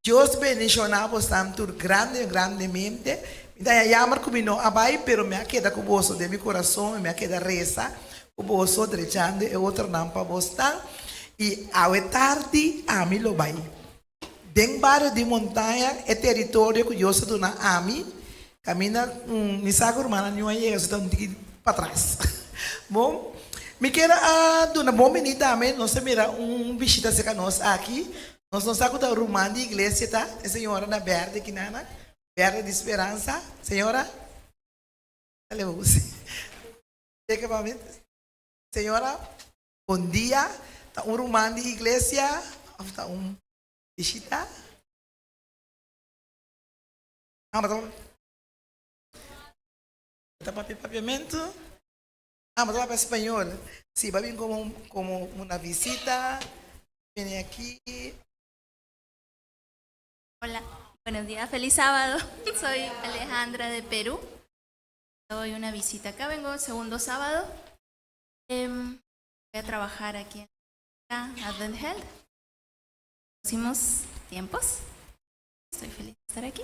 Dios bendiciona bosnan tur grande grandemente. Mi ta haña jammer cu mi no a bay, pero mi a keda cu boso den mi curason y mi a keda reza cu boso drechando e otronan pa bosnan. Y awe tardi ami lo bay den bario di Montaña, e teritorio cu Dios a duna ami, caminda mi sa cu rumannan niun a yega, so ta un tiki patras. Bon, mi kier a duna bon bini tambe, nos a mira un bishita cerca nos aki. Nos no sa ku ta ruman di iglesia ta e señora na berde kinana, berde di speransa. Señora, dale bo si. Cheke pa mi. Señora, bon dia. Ta un ruman di iglesia of ta un bishita? Ah, bo ta papia papiamentu? Ah, bo ta papia spañol. Si, bo a bin komo komo una visita. Bini aki. Hola, buenos días, feliz sábado. Soy Alejandra de Perú. Doy una visita acá, vengo el segundo sábado. Em, voy a trabajar aquí en Advent Health. Pusimos tiempos. Estoy feliz de estar aquí.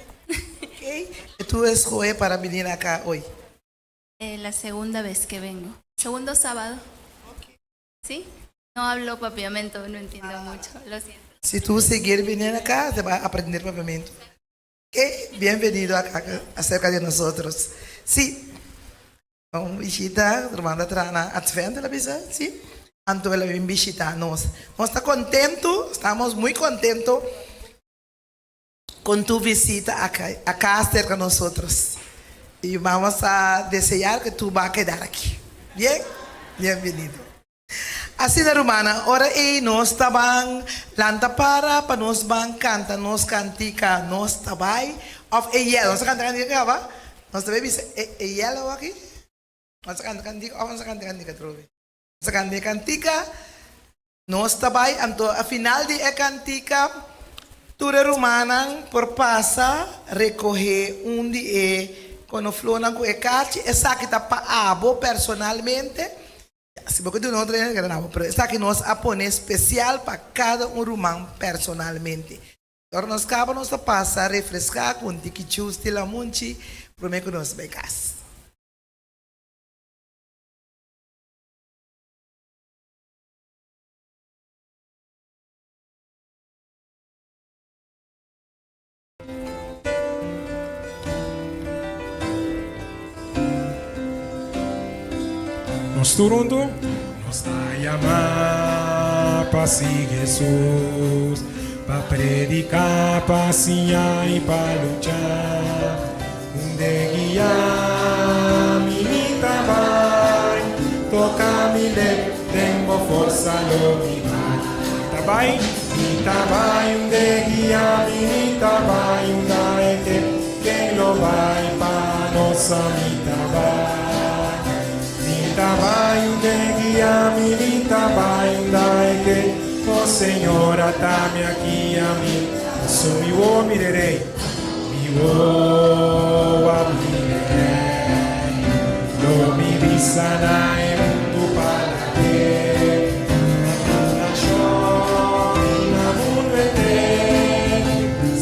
Ok. Tú escoge para venir acá hoy. Eh, la segunda vez que vengo. Segundo sábado. ¿Sí? No hablo papiamento, no entiendo mucho, lo siento. Si tú seguir viniendo acá, te vas a aprender papiamento. Ok, bienvenido acá, acerca de nosotros. Sí, un bishita, ruman ta traha na Advent, el a bisa, sí. Anto el a bin bishita nos. Nos ta contento, estamos muy contento con tu visita acá, acá cerca nosotros. Y vamos a desear que tú vas a quedar aquí. Bien? Bienvenido. Asina rumannan, ora ei nos ta ban lanta para pa nos ban kanta nos kantika Nos ta bai òf e yèlo. Nos a kanta kantika kaba? Nos ta bai bisa e e yèlo aki? Nos a kanta kantika òf nos a kanta kantika atrobe? Nos a kanta e kantika Nos ta bai, anto a final di e kantika tur e rumannan por pasa rekohé un di e konoflónan ku e karchi. Esaki ta pa abo personalmente. Si bo ke duna otro hende, keda na abo, pero esaki nos a pone spesial pa kada un ruman personalmente. Ora nos kaba nos ta pasa refreská ku un tiki jus di lamunchi promé ku nos bai kas. Nos tur huntu nos ta yamá pa sigui Hesus, pa prediká, pa siña i pa lucha. Hunde guia mi mi ta bai, toka mi lep den bo forsa lo mi bai. Mi ta bai, mi ta bai, hunde guia mi mi ta bai, unda e ke, ken lo bai pa nos a mi ta bai. Mi ta bai, hunde guia mi mi ta bai, unda e ke, oh Señor ata mi aki ami, paso mi wo mirerei. Mi wowo a mir'é, lo mir'é. Bisa na e mundu pa lag'é Na tur nashon i na mundu henter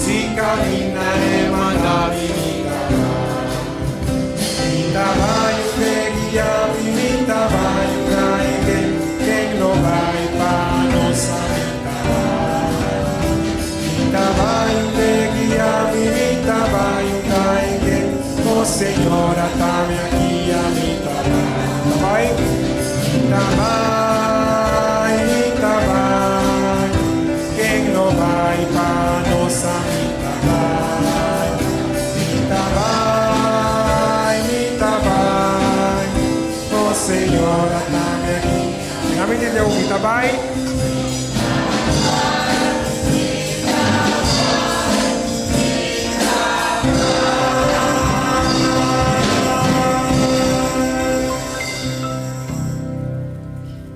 Si kaminda e manda mi mi ta bai Mi ta bai un fe guia mi mi ta bai un na e ken ken lo bai pa nos a mi ta bai Mi ta bai un fe guia mi mi ta bai un na e ken O Señor ata mi aki ami ta bai Ta bai Mi ta bai mi ta bai Ken lo bai pa nos ami ta bai Mi ta bai mi ta bai O Señor ata mi aki Ami tende un mi ta bai.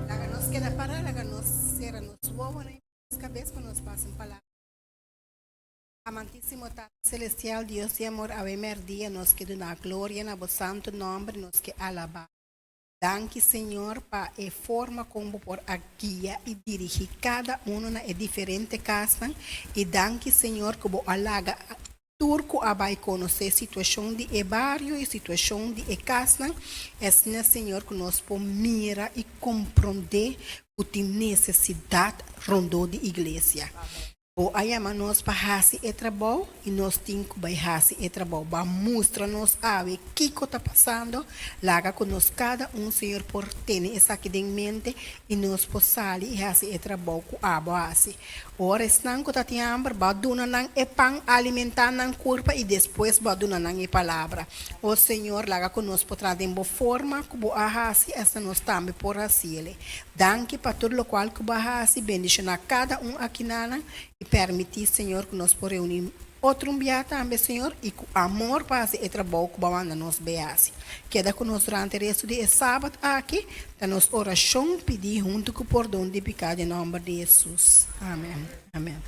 Laga nos keda pará, laga nos sera nos wowonan i nos kabes pa nos pasa un palabra. Amantísimo Tata Celestial, Dios di amor, awe mèrdia nos ke duna gloria na bo santu nòmber, nos ke alabá. Danki Señor pa e forma kon bo por a guia i dirigí kada uno na e diferente kasnan i danki Señor ku bo a laga tur ku a bai konosé situashon di e bario i situashon di e kasnan asina Señor ku nos por mira i komprondé ku tin nesesidat rondó di iglesia. Bo a yama nos pa hasi e trabou i nos tin ku bai hasi e trabou. Bo a mustra nos awe kiko ta pasando. Laga ku nos kada un, Señor, por tene esaki den mente i nos por sali i hasi e trabou ku abo a hasi. Ora esnan ku ta tin hamber, bo a duna nan e pan, alimentá nan kurpa i despues bo a duna nan e palabra. O Señor, laga ku nos por traha den bo forma ku bo a hasi, asina nos tambe por hasiel. Danki pa tur lokual ku bo a hasi, bendishoná kada un akinanan i pèrmití, Señor, ku nos por reuní otro un bia tambe, Señor, i ku amor pa hasi e trabou ku bo a manda nos bai hasi. Keda ku nos durante e restu di e sabat aki, ta nos orashon pidí huntu ku pordon di piká den nòmber di Hesus. Amèn. Amèn.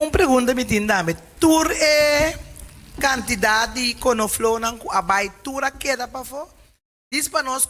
Un pregunta mi tin tambe, tur e kantidat di konoflónan ku a bai tur a keda pafó? Dis pa nos.